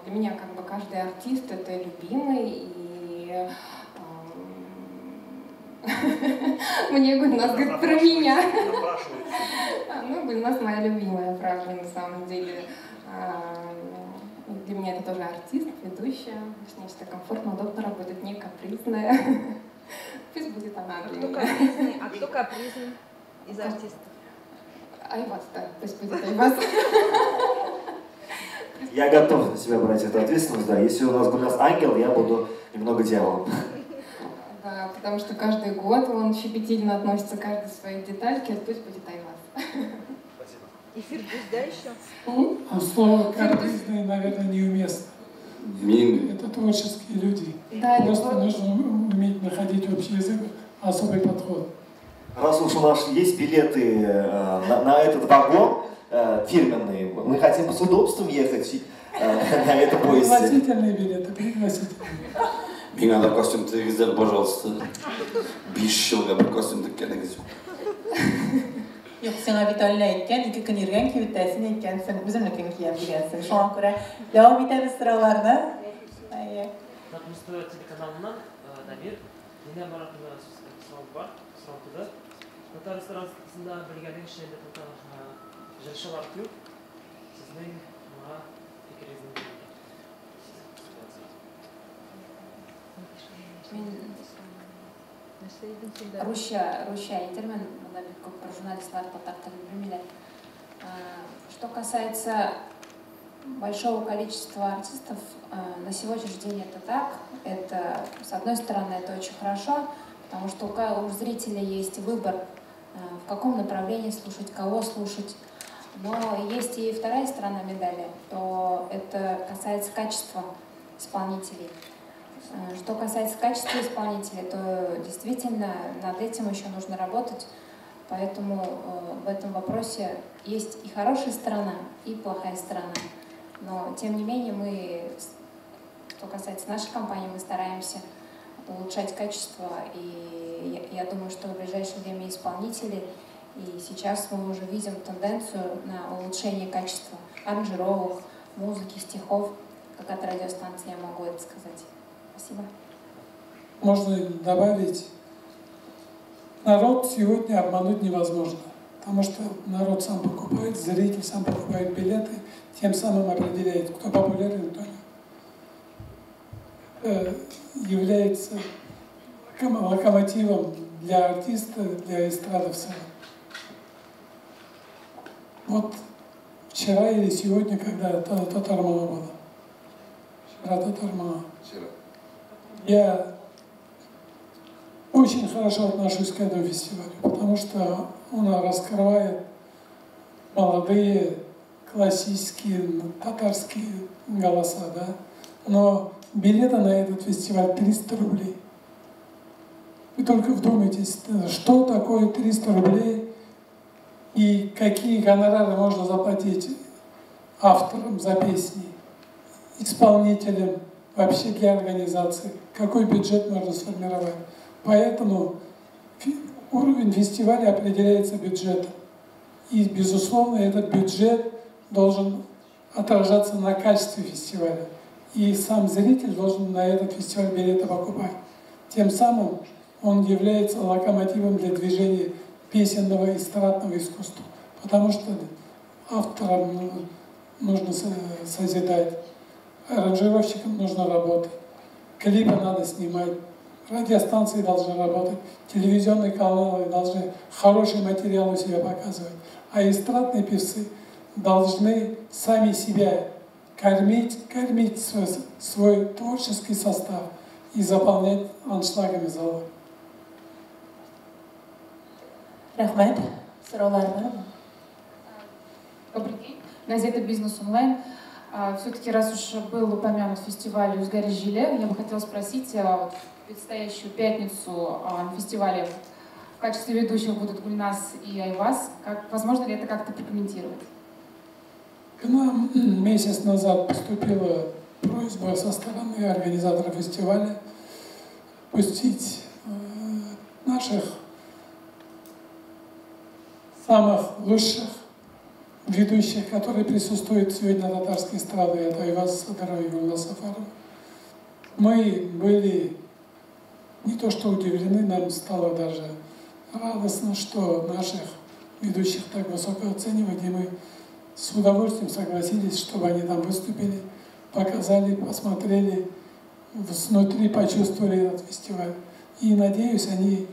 для меня как бы каждый артист это любимый, и мне Гульназ говорит про меня. Ну, Гульназ моя любимая, правда, на самом деле. Для меня это тоже артист, ведущая. С ней всегда комфортно, удобно работать, не капризная. Пусть будет она для меня. А кто капризный из артистов? Айваз, да, пусть будет Айваз. Я готов на себя брать эту ответственность, да. Если у нас Гульназ ангел, я буду немного дьяволом. Да, потому что каждый год он щепетильно относится к каждой своей детальке, пусть будет Айваз. Спасибо. И Фирдус, да, еще? Слово капризный, наверное, неуместно. Это творческие люди. Да, просто нужно уметь находить общий язык, особый подход. Раз уж у нас есть билеты на этот вагон фирменный, мы хотим с удобством ехать на этом поезде. Пригласительные билеты, пригласительные. Миңа да костюм тегегез, пожалуйста. 5 елга бер костюм теккәнегез юк. Юк, сиңа бит әллә әйткән, 2 көн йөргән кибеттә син әйткәнсең, үземнекен киям дигәнсең. Шуңа күрә дәвам итәбез сорауларны. Әйе. Татмусты телеканалыннан Дамир, Динә Маратовна сорау бар, сорау туды. Татар эстрадасында белгәнегезчә инде татар җырчылар күп. Сезнең моңа фикерегезне белергә. Мин русча әйтермен, монда бик күп журналистлар татар телен белмиләр. Что касается большого количества артистов, на сегодняшний день это так. Это, с одной стороны, это очень хорошо, потому что у зрителя есть выбор, в каком направлении слушать, кого слушать. Но есть и вторая сторона медали, то это касается качества исполнителей. Что касается качества исполнителей, то действительно над этим еще нужно работать. Поэтому в этом вопросе есть и хорошая сторона, и плохая сторона. Но, тем не менее, мы, что касается нашей компании, мы стараемся улучшать качество. И я думаю, что в ближайшее время исполнители, и сейчас мы уже видим тенденцию на улучшение качества аранжировок, музыки, стихов. Как от радиостанции я могу это сказать. Спасибо. Можно добавить, народ сегодня обмануть невозможно, потому что народ сам покупает, зритель сам покупает билеты, тем самым определяет, кто популярен, кто нет. Является локомотивом для артиста, для эстрады в целом. Вот вчера или сегодня, когда Татар моңы было. Вчера Татар моңы. Вчера. Я очень хорошо отношусь к этому фестивалю, потому что он раскрывает молодые классические татарские голоса, да? Но билеты на этот фестиваль 300 рублей. Вы только вдумайтесь, что такое 300 рублей и какие гонорары можно заплатить авторам за песни, исполнителям, вообще для организации, какой бюджет можно сформировать. Поэтому уровень фестиваля определяется бюджетом. И, безусловно, этот бюджет должен отражаться на качестве фестиваля. И сам зритель должен на этот фестиваль билеты покупать. Тем самым он является локомотивом для движения песенного и эстрадного искусства. Потому что авторам нужно созидать, аранжировщикам нужно работать, клипы надо снимать, радиостанции должны работать, телевизионные каналы должны хороший материал у себя показывать. А эстрадные певцы должны сами себя кормить, кормить свой творческий состав и заполнять аншлагами залы. Рәхмәт. Сораулар бармы? Добрый день. Газета «Бизнес онлайн». Все-таки, раз уж был упомянут фестиваль «Үзгәреш җиле», я бы хотела спросить, вот в предстоящую пятницу на фестивале в качестве ведущих будут Гульнас и Айваз. Возможно ли это как-то прокомментировать? К нам месяц назад поступила просьба со стороны организатора фестиваля пустить наших самых лучших ведущих, которые присутствуют сегодня на татарской эстраде, это Айваз Садыров и Гульнас Сафарова. Мы были не то что удивлены, нам стало даже радостно, что наших ведущих так высоко оценивают, и мы с удовольствием согласились, чтобы они там выступили, показали, посмотрели, внутри почувствовали этот фестиваль. И надеюсь, они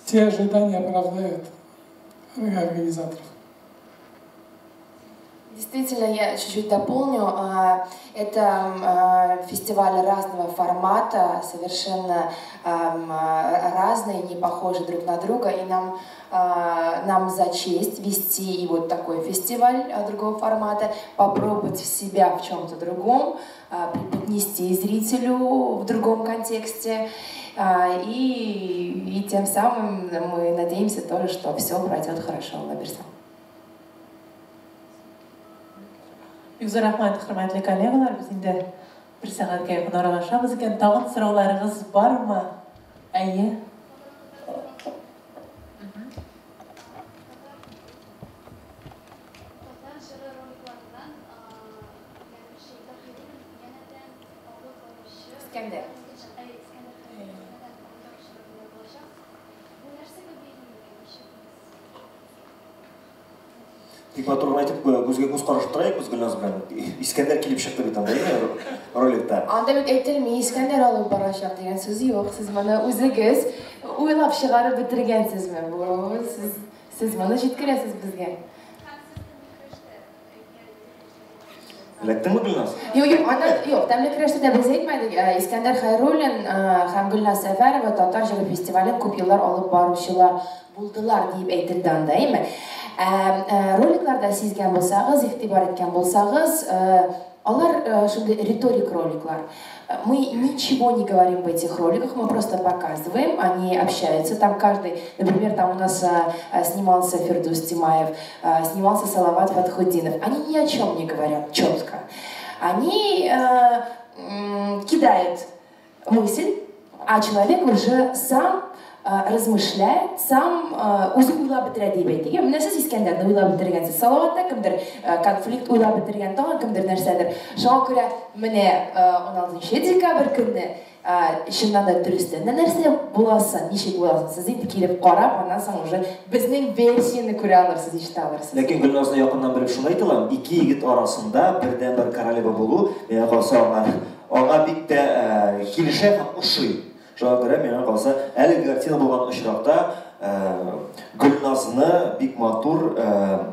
все ожидания оправдают организаторов. Действительно, я чуть-чуть дополню. Это фестивали разного формата, совершенно разные, не похожи друг на друга. И нам за честь вести и вот такой фестиваль другого формата, попробовать себя в чем-то другом, преподнести зрителю в другом контексте. И тем самым мы надеемся тоже, что все пройдет хорошо, Алла бирсә. Бик зур рәхмәт, хөрмәтле коллегалар. Без инде бер сәгатькә якын аралашабыз икән. Тагын сорауларыгыз бармы? Әйе. Татар җыры роликларыннан Янәдән алып баручы Искәндәр. Әйе, Искәндәр Хәйруллин янәдән алып баручы ролендә булачак. Бу нәрсәгә бәйле микән? Ничек Бик матур гына итеп күзгә күз карашып торайык без Гөлназ белән. Искәндәр килеп чыкты бит анда, әйме, роликта. Анда бит әйтелми, Искәндәр алып барачак дигән сүз юк. Сез моны үзегез уйлап чыгарып бетергәнсезме? Бу сез моны җиткерәсез безгә. Эләктеңме, Гөлназ? Юк, юк, аны юк, тәмле көрәштә дә без әйтмәдек. Искәндәр Хәйруллин һәм Гөлназ Сәфәрова татар җыры фестивален күп еллар алып баручылар булдылар диеп әйтелде анда, әйме? Роликларда сизгән булсагыз, игътибар иткән булсагыз, алар шундый риторик роликлар. Мы ничего не говорим в этих роликах, мы просто показываем, они общаются. Там каждый, например, там у нас снимался Фирдус Тимаев, снимался Салават Фатхутдинов. Они ни о чем не говорят четко. Они кидают мысль, а человек уже сам размышляет, сам үзе уйлап бетерә дип әйтик. Менә сез Искәндәрне уйлап бетергәнсез, Салаватта кемдер конфликт уйлап бетергән, тагын кемдер нәрсәдер. Шуңа күрә менә 16 декабрь көнне чыннан да дөрестән дә нәрсә буласын, ничек буласын, сез инде килеп карап, аннан соң уже безнең версияне күрә алырсыз, ишетә алырсыз. Ләкин Гөлназны якыннан белеп шуны әйтә алам, ике егет арасында бердәнбер королева булу, миңа калса, аңа бик тә килешә һәм ошый. Шуңа күрә миңа калса, әлеге картина булган очракта Гөлназны бик матур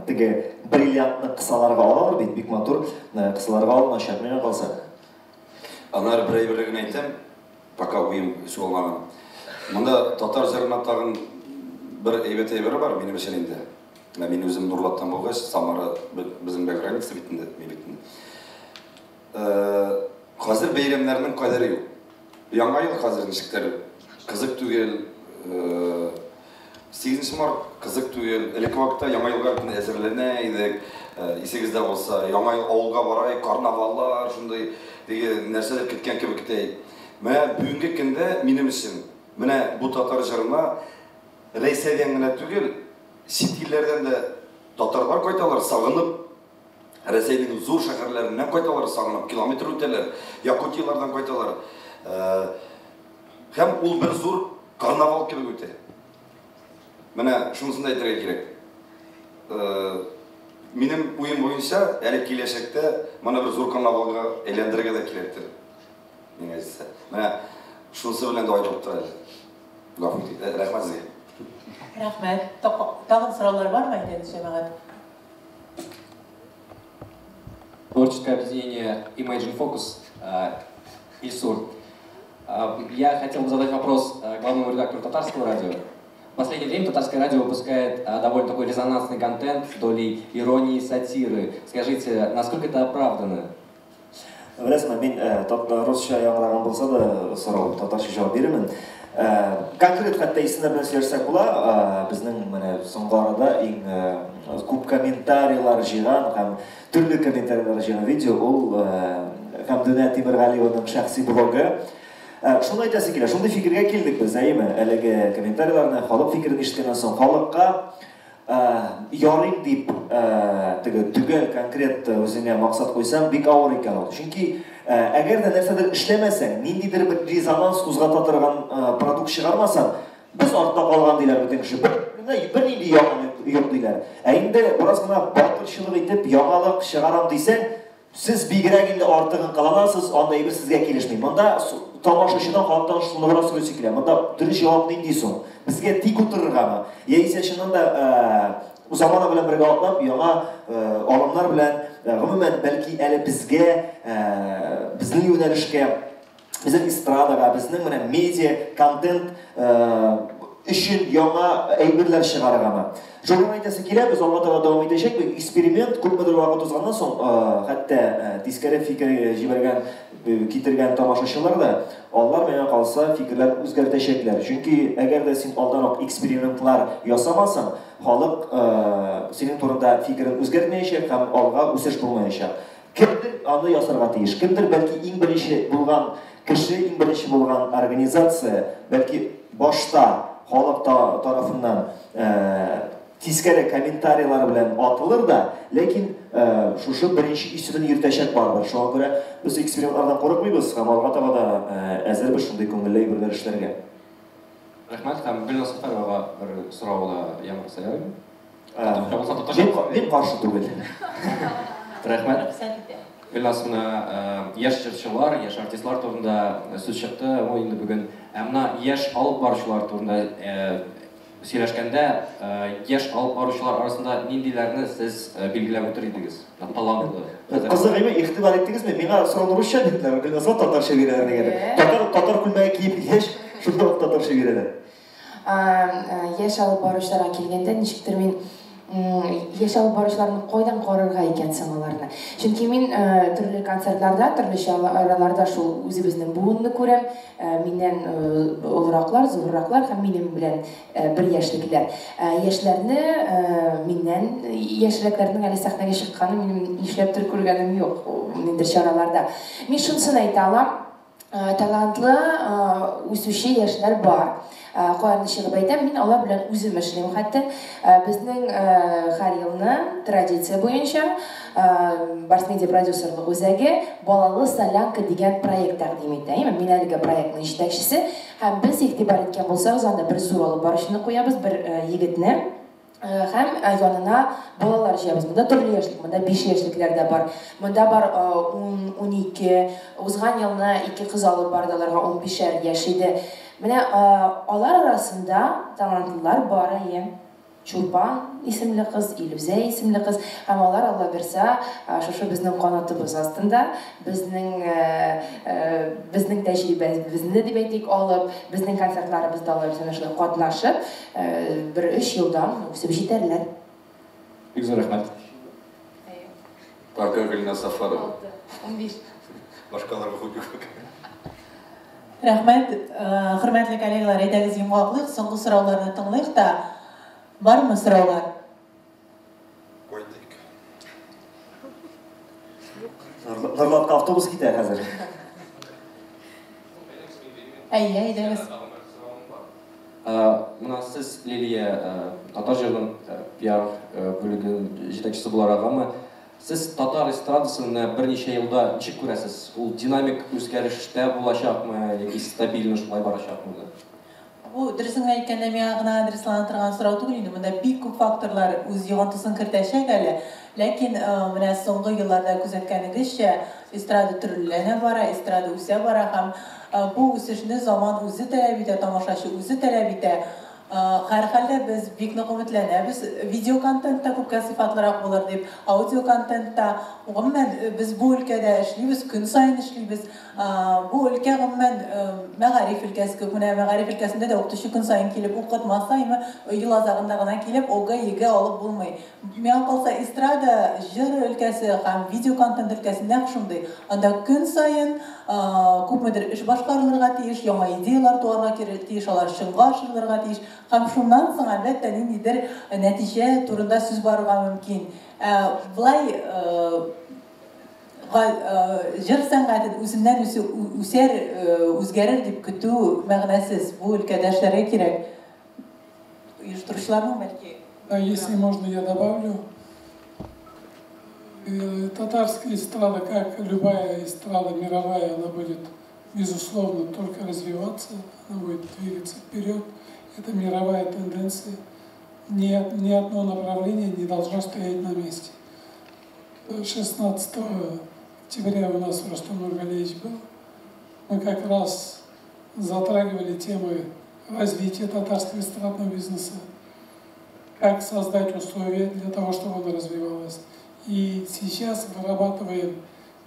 теге бриллиантны кысаларга алалар бит, бик матур кысаларга алыначак, миңа калса. Аннары бер әйбер генә әйтәм, пока уем суалмаган. Монда татар җырына тагын бер әйбәт әйбер бар минем өчен инде. Менә мин үзем Нурлаттан булгач, Самара безнең белән граница бит инде, мин бит инде. Хәзер бәйрәмнәрнең кадере юк. Яңа ел хәзер ничектер кызык түгел, 8 март кызык түгел. Элек вакытта яңа елга бөтен әзерләнә идек. Исегездә булса, яңа ел авылга барайык, карнаваллар, шундый теге нәрсәләр көткән кебек итә. Менә бүгенге көндә минем өчен, менә бу татар җырына Рәйсәдән генә түгел, чит илләрдән дә татарлар кайталар, сагынып, Рәсәйнең зур шәһәрләреннән кайталар, сагынып, километр үтәләр, Якутияләрдән кайталар. Һәм ул бер зур карнавал кебек үтә. Менә шунысын да әйтергә кирәк. Минем уем буенча, әле киләчәктә моны бер зур карнавалга әйләндерергә дә кирәктер. Миңа әйтсә. Менә шунысы белән дә аерылып тора әле. Гафу итегез. Рәхмәт сезгә. Рәхмәт. Тагын сораулар бармы, әйдәгез, җәмәгать? Творческое объединение Imagine Focus, Ильсур. Я хотел бы задать вопрос главному редактору Татарского радио. В последнее время Татарское радио выпускает довольно такой резонансный контент с долей иронии и сатиры. Скажите, насколько это оправдано? Беләсезме, мин русча яңгыраган булса да сорау, татарча җавап бирермен. Конкрет хәтта исемнәр белән сөйләшсәк була. Безнең менә соңгы арада иң күп комментарийлар җыйган һәм төрле комментарийлар җыйган видео ул Хәмдүнә Тимергалиеваның шәхси блогы. Шуны әйтәсе килә, шундый фикергә килдек без, әйеме? Әлеге комментарийларны, халык фикерен ишеткәннән соң, халыкка ярыйм дип теге төгәл конкрет үзеңә максат куйсаң, бик авыр икән ул. Чөнки әгәр дә нәрсәдер эшләмәсәң, ниндидер бер резонанс кузгата торган продукт чыгармасаң, без артта калган диләр бөтен кеше. Бернинди яңалык юк диләр. Ә инде бераз гына батырчылык итеп яңалык чыгарам дисәң, Сез бигрәк инде артыгын кыланасыз, анда әйбер сезгә килешми. Монда тамашачыдан, халыктан шуны гына сорыйсы килә. Монда дөрес җавап нинди соң? Безгә тик утырыргамы? Яисә чыннан да замана белән бергә атлап, яңа алымнар белән, гомумән, бәлки әле безгә, безнең юнәлешкә, безнең эстрадага, безнең менә медиа, контент өчен яңа әйберләр чыгарыргамы? Шуны әйтәсе килә, без алга таба дәвам итәчәкбез. Эксперимент күпмедер вакыт узганнан соң, хәтта тискәре фикер җибәргән, китергән тамашачылар да, алар миңа калса, фикерләрен үзгәртәчәкләр. Чөнки әгәр дә син алдан ук экспериментлар ясамасаң, халык синең турында фикерен үзгәртмәячәк һәм алга үсеш булмаячак. Кемдер аны ясарга тиеш. Кемдер, бәлки, иң беренче булган кеше, иң беренче булган организация, бәлки, башта халык тарафыннан тискәре комментарийлар белән атылыр да, ләкин шушы беренче исемен йөртәчәк барыбер. Шуңа күрә без экспериментлардан курыкмыйбыз һәм алга таба да әзербез шундый күңелле әйберләр эшләргә. Рәхмәт һәм Гөлназ Сәфәровага бер сорау да яңгыраса ярыймы? Мин каршы түгел. Рәхмәт. Гөлназ, менә яшь җырчылар, яшь артистлар турында сүз чыкты. Ул инде бүген. Ә менә яшь алып баручылар турында сөйләшкәндә, яшь алып баручылар арасында ниндиләрне сез билгеләп үтер идегез? Талантлы. Кызык әйме, игътибар иттегезме? Миңа сорауны русча бирделәр, Гөлназга татарча бирәләр дигәндә. Татар татар күлмәге киеп килгәч, шунда ук татарча бирәләр. Яшь алып баручыларга килгәндә, ничектер мин яшь алып баручыларны кайдан карарга икән соң аларны? Чөнки мин төрле концертларда, төрле чараларда шул үзебезнең буынны күрәм. Миннән олыраклар, зурраклар һәм минем белән бер яшьлекләр. Яшьләрне миннән яшьрәкләрнең әле сәхнәгә чыкканын минем нишләптер күргәнем юк ниндидер чараларда. Мин шунысын әйтә алам, Талантлы үсүче яшьләр бар. Каян чыгып әйтәм, мин алар белән үзем эшлим хәтта. Безнең һәр елны традиция буенча Барс Медиа продюсерлык үзәге Балалы солянка дигән проект тәкъдим итә. Мин әлеге проектның җитәкчесе һәм без игътибар иткән булсагыз, анда бер зур алып баручыны куябыз, бер егетне. Һәм янына балалар җыябыз. Монда төрле яшьлек, монда 5 яшьлекләр дә бар. Монда бар 10, 12. Узган елны ике кыз алып барды, аларга 15-әр яшь иде. Менә алар арасында талантлылар бар, әйе. Чулпан исемле кыз, Илүзә исемле кыз. Һәм алар, Алла бирса, шушы безнең канатыбыз астында, безнең безнең тәҗрибәбезне дип әйтик, алып, безнең концертларыбызда алар белән шулай катнашып, Бер өч елдан үсеп җитәрләр. Бик зур рәхмәт. Пока Гөлназ Сафарова. 15. Башкаларга худ юк. Рәхмәт, хөрмәтле коллегалар, әйдәгез йомгаклыйк, соңгы сорауларны тыңлыйк та. Бармы сораулар? Кайтыйк. Норлатка автобус китә хәзер. Әйе, әйдәгез. Менә сез, Лилия, татар җырының пиар бүлеге җитәкчесе буларак, әмма сез татар эстрадасын менә берничә елда ничек күрәсез? Ул динамик үзгәрештә булачакмы яки стабильно шулай барачакмы? Бу, дөресен генә әйткәндә, миңа гына адреслана торган сорау түгел инде. Монда бик күп факторлар үз йогынтысын кертәчәк әле. Ләкин менә соңгы елларда күзәткәнегезчә, эстрада төрлеләнә бара, эстрада үсә бара һәм бу үсешне заман үзе таләп итә, тамашачы үзе таләп итә. Һәрхәлдә без бик нык өметләнәбез, видеоконтент та күпкә сыйфатлырак булыр дип, аудиоконтент та. Гомумән, без бу өлкәдә эшлибез, көн саен эшлибез. Бу өлкә гомумән мәгариф өлкәсе кебек. Менә мәгариф өлкәсендә дә укытучы көн саен килеп укытмаса, име, ел азагында гына килеп ОГЭ, ЕГЭ алып булмый. Миңа калса, эстрада, җыр өлкәсе һәм видеоконтент өлкәсе нәкъ шундый. Анда көн саен күпмедер эш башкарылырга тиеш, яңа идеялар туарга тиеш, алар чынга ашырылырга тиеш. Һәм шуннан соң, әлбәттә, ниндидер нәтиҗә турында сүз барырга мөмкин. Ә болай җыр сәнгатен үзеннән үзе үсәр, үзгәрер дип көтү мәгънәсез. Бу өлкәдә эшләргә кирәк. Оештыручыларның бәлки. Да, если можно, я добавлю. Татарская эстрада, как любая эстрада мировая, она будет, безусловно, только развиваться, она будет двигаться вперед. Это мировая тенденция. Ни одно направление не должно стоять на месте. 16 октября у нас Рустам Нургалиевич был. Мы как раз затрагивали темы развития татарского эстрадного бизнеса, как создать условия для того, чтобы он развивалось. И сейчас вырабатываем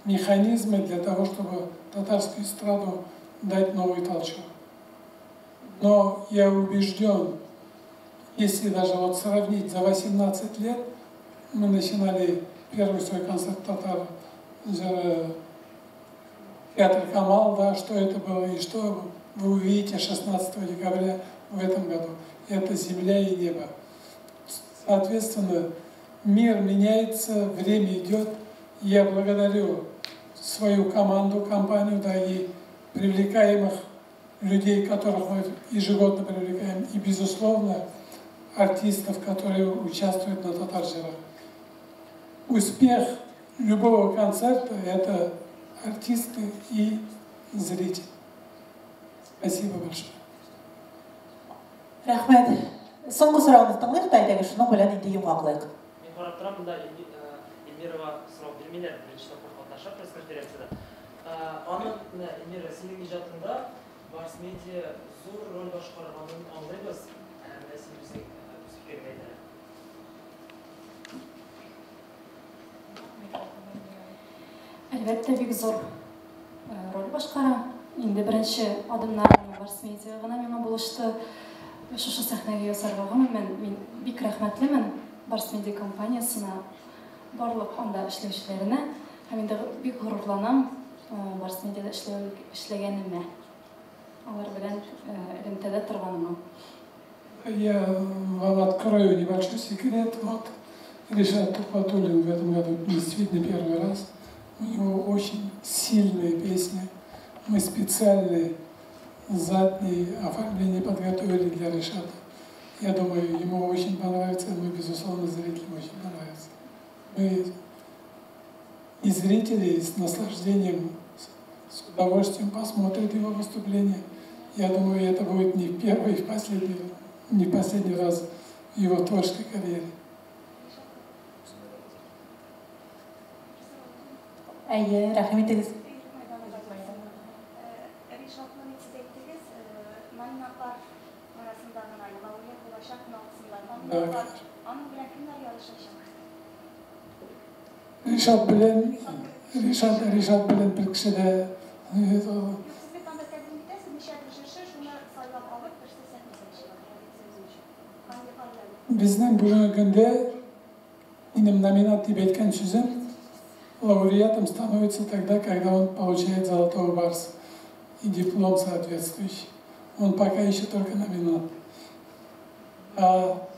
механизмы для того, чтобы татарскую эстраду дать новый толчок. Но я убежден, если даже вот сравнить за 18 лет, мы начинали первый свой концерт татар театр Камал, да, что это было и что вы увидите 16 декабря в этом году. Это земля и небо. Соответственно, мир меняется, время идет. Я благодарю свою команду, компанию, да, и привлекаемых людей, которых мы ежегодно привлекаем, и, безусловно, артистов, которые участвуют на татар-җырах. Успех любого концерта – это артисты и зрители. Спасибо большое. Рәхмәт. Соңгы сорауны тыңлыйк та, әйдәгез, шуның белән инде йомгаклыйк. Мин карап торам, монда Эльмирага сорау бирмиләр, беренче тапкыр катнаша пресс-конференциядә. Аның, менә, Эльмира, синең иҗатыңда Барс Медиа зур роль башкарганын аңлыйбыз. Менә син үзең үз фикереңне әйт әле. Әлбәттә, бик зур роль башкара. Инде беренче адымнарым Барс Медиа гына миңа булышты. Шушы сәхнәгә ясарга гомумән мин бик рәхмәтлемен Барс Медиа компаниясенә, барлык анда эшләүчеләренә һәм инде бик горурланам Барс Медиада эшләгәнемә, алар белән элемтәдә торганыма. Я вам открою небольшой секрет. Вот Ришат Тухватуллин в этом году действительно первый раз. У него очень сильные песни. Мы специальные задние оформление подготовили для Ришата. Я думаю, ему очень понравится, мы, безусловно, зрителям очень понравится. Мы и зрители с наслаждением, с удовольствием посмотрят его выступление. Я думаю, это будет не в первый, не в последний раз в его творческой карьере. Әйе, рәхим итегез. Ришатны бит сез әйттегез, номинантлар арасында гына лауреат булачак 16-сында. Аның белән кемнәр ярышачак? Ришат белән бер кеше дә. Сез бит анда тәкъдим итәсез, ничәдер җырчы, шуны сайлап алып, берсе сәхнәгә чыга. Безнең бүгенге көндә минем номинант дип әйткән сүзем лауреатом становится тогда, когда он получает золотого барса и диплом соответствующий. Он пока еще только номинант. А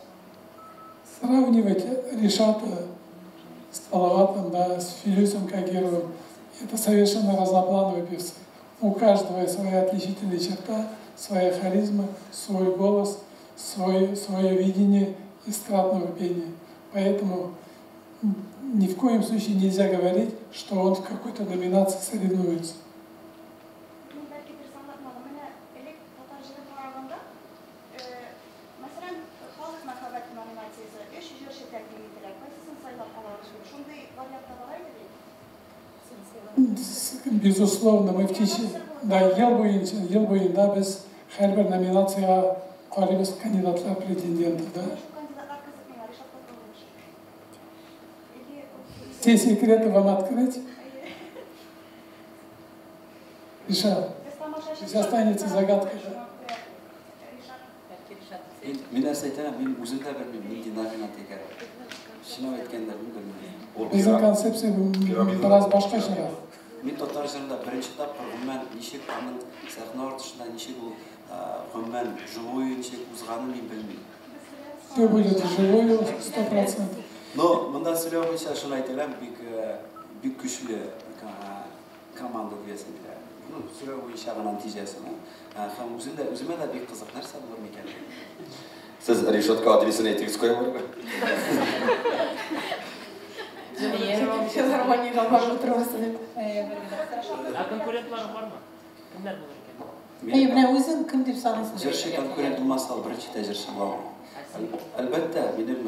сравнивать Ришата с Салаватом, да, с Филюсом Кагировым, это совершенно разноплановые певцы. У каждого своя отличительная черта, своя харизма, свой голос, свой, свое видение эстрадного пения. Поэтому ни в коем случае нельзя говорить, что он в какой-то номинации соревнуется. Мин бәлки дөрес аңлатмадым. Менә элек Татар җыры караганда, мәсәлән, халык мәхәббәте номинациясе өч җырчы тәкъдим ителә. Кайсысын сайлап алабыз? Шундый вариант та бар иде бит. Безусловно, мы в течение, да, ел буенча, ел буенда без һәрбер номинациягә карыйбыз кандидатлар, претендентов, да. Шул кандидатлар кызык миңа, Ришат Фазлыевич. Или Все секреты вам открыть? Ришат, без тамашачы пусть останется загадкой, да? Ришат. Мин мин нәрсә әйтәм, мин үзем дә белмим, нинди номинант икән. Чынлап әйткәндә, мин белмим. Безнең концепция бераз башкачарак. Мин татар җырында беренче тапкыр, гомумән, ничек аның сәхнә артышында ничек ул гомумән живую ничек узганын мин белмим. Все будет вживую, 100%. Но монда сөйләү буенча шуны әйтә алам, бик бик көчле команда диясем килә. Ну, сөйләү буенча гына нәтиҗәсе. Һәм үзем дә үземә дә бик кызык, нәрсә булыр микән? Сез Ришатка адресын әйтегез, кая барырга? Филармониягә барып утырасың. Ә конкурентларың бармы? Кемнәр булыр икән? Әйе, менә үзең кем дип саныйсың? Җырчы конкурент булмаса, ул беренче дә җырчы була алмый. Әлбәттә, минем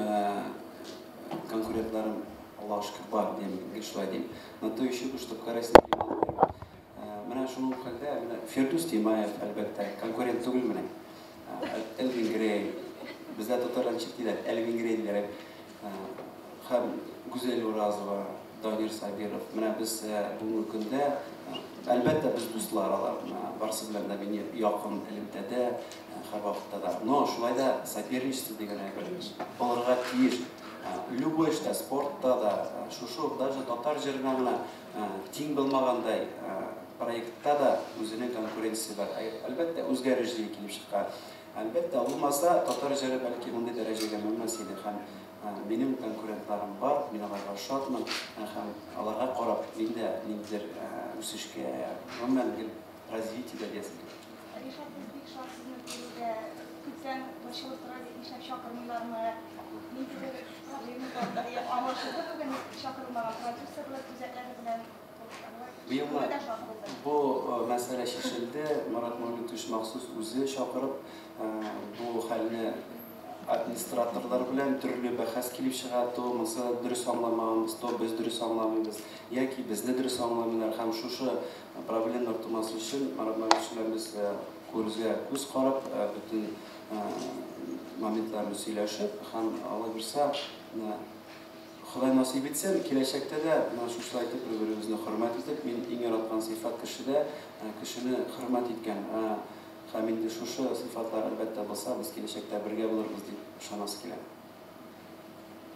конкурентларым, Аллаһ шөкер, бар, дим, гел шулай дим. Но то еще бы, чтобы корыстно. Менә шуның хәлдә, менә Фирдүс Тимаев, әлбәттә, конкурент түгел менә. Элвин Грей, бездә татарлар ничек диләр? Элвин Грей диләр. Һәм Гүзәл Уразова, Данир Сабиров. Менә без бүгенге көндә, әлбәттә, без дуслар алар. Барысы белән дә мин якын элемтәдә, һәрвакытта да. Но шулай да соперничество дигән әйбер булырга тиеш. Любой эштә, спортта да, шушы ук даже татар җырына гына тиң булмагандай проектта да үзенең конкуренциясе бар. Әлбәттә, үзгәреш җиле килеп чыккан. Әлбәттә, булмаса, татар җыры бәлки мондый дәрәҗәгә менмәс иде. Һәм минем конкурентларым бар, мин аларга шатмын һәм аларга карап мин дә ниндидер үсешкә, гомумән гел развитиедә диясем килә. Ришат, без бик шат сезне күрүгә. Күптән борчылып тора идек, нишләп чакырмыйлармы? Ниндидер проблема бар. Аңлашылды бүген чакырылмаган продюсерлар үзәкләре белән. Быел Бүген дә шат булдык. бу мәсьәлә чишелде. Марат Мәүлетович махсус үзе чакырып, бу хәлне администраторлар белән төрле бәхәс килеп чыга, то монысы дөрес аңламаганбыз, то без дөрес аңламыйбыз, яки безне дөрес аңламыйлар. Һәм шушы проблемалар тумас өчен Марат Мәүлетович белән без күзгә күз карап, бөтен моментларны сөйләшеп, һәм алла бирсә, Ходай насыйп итсен, киләчәктә дә менә шушылай итеп бер-беребезне хөрмәт итеп, мин иң яраткан сыйфат кешедә, кешене хөрмәт иткән. Һәм инде шушы сыйфатлар әлбәттә булса, без киләчәктә бергә булырбыз дип ышанасы килә.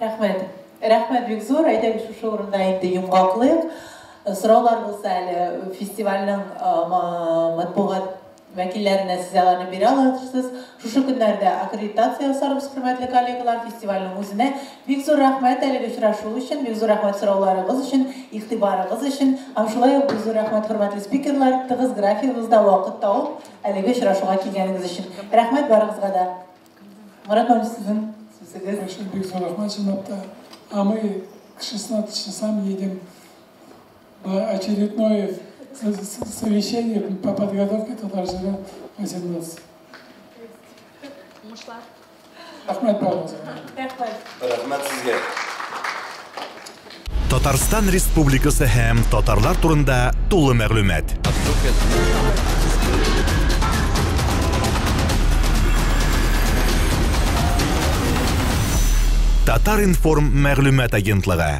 Рәхмәт. Рәхмәт бик зур. Әйдәгез, шушы урында инде йомгаклыйк. Сораулар булса әле фестивальнең матбугат вәкилләренә сез аларны бирә аласыз. Шушы көннәрдә аккредитация ясарбыз, хөрмәтле коллегалар, фестивальнең үзенә. Бик зур рәхмәт әлеге очрашу өчен, бик зур рәхмәт сорауларыгыз өчен, игътибарыгыз өчен. Һәм шулай ук бик зур рәхмәт, хөрмәтле спикерлар, тыгыз графигыгызда вакыт табып, әлеге очрашуга килгәнегез өчен. Рәхмәт барыгызга да. Марат Мамич, сезнең сүзегез. Большой бик зур рәхмәт, чынлап та. А мы к 16 часам едем на очередное совещание по подготовке Татар җыры 18. Уңышлар. Рәхмәт барыгызга. Рәхмәт. Рәхмәт сезгә. Татарстан Республикасы һәм татарлар турында тулы мәгълүмат. Татар-информ мәгълүмат агентлыгы.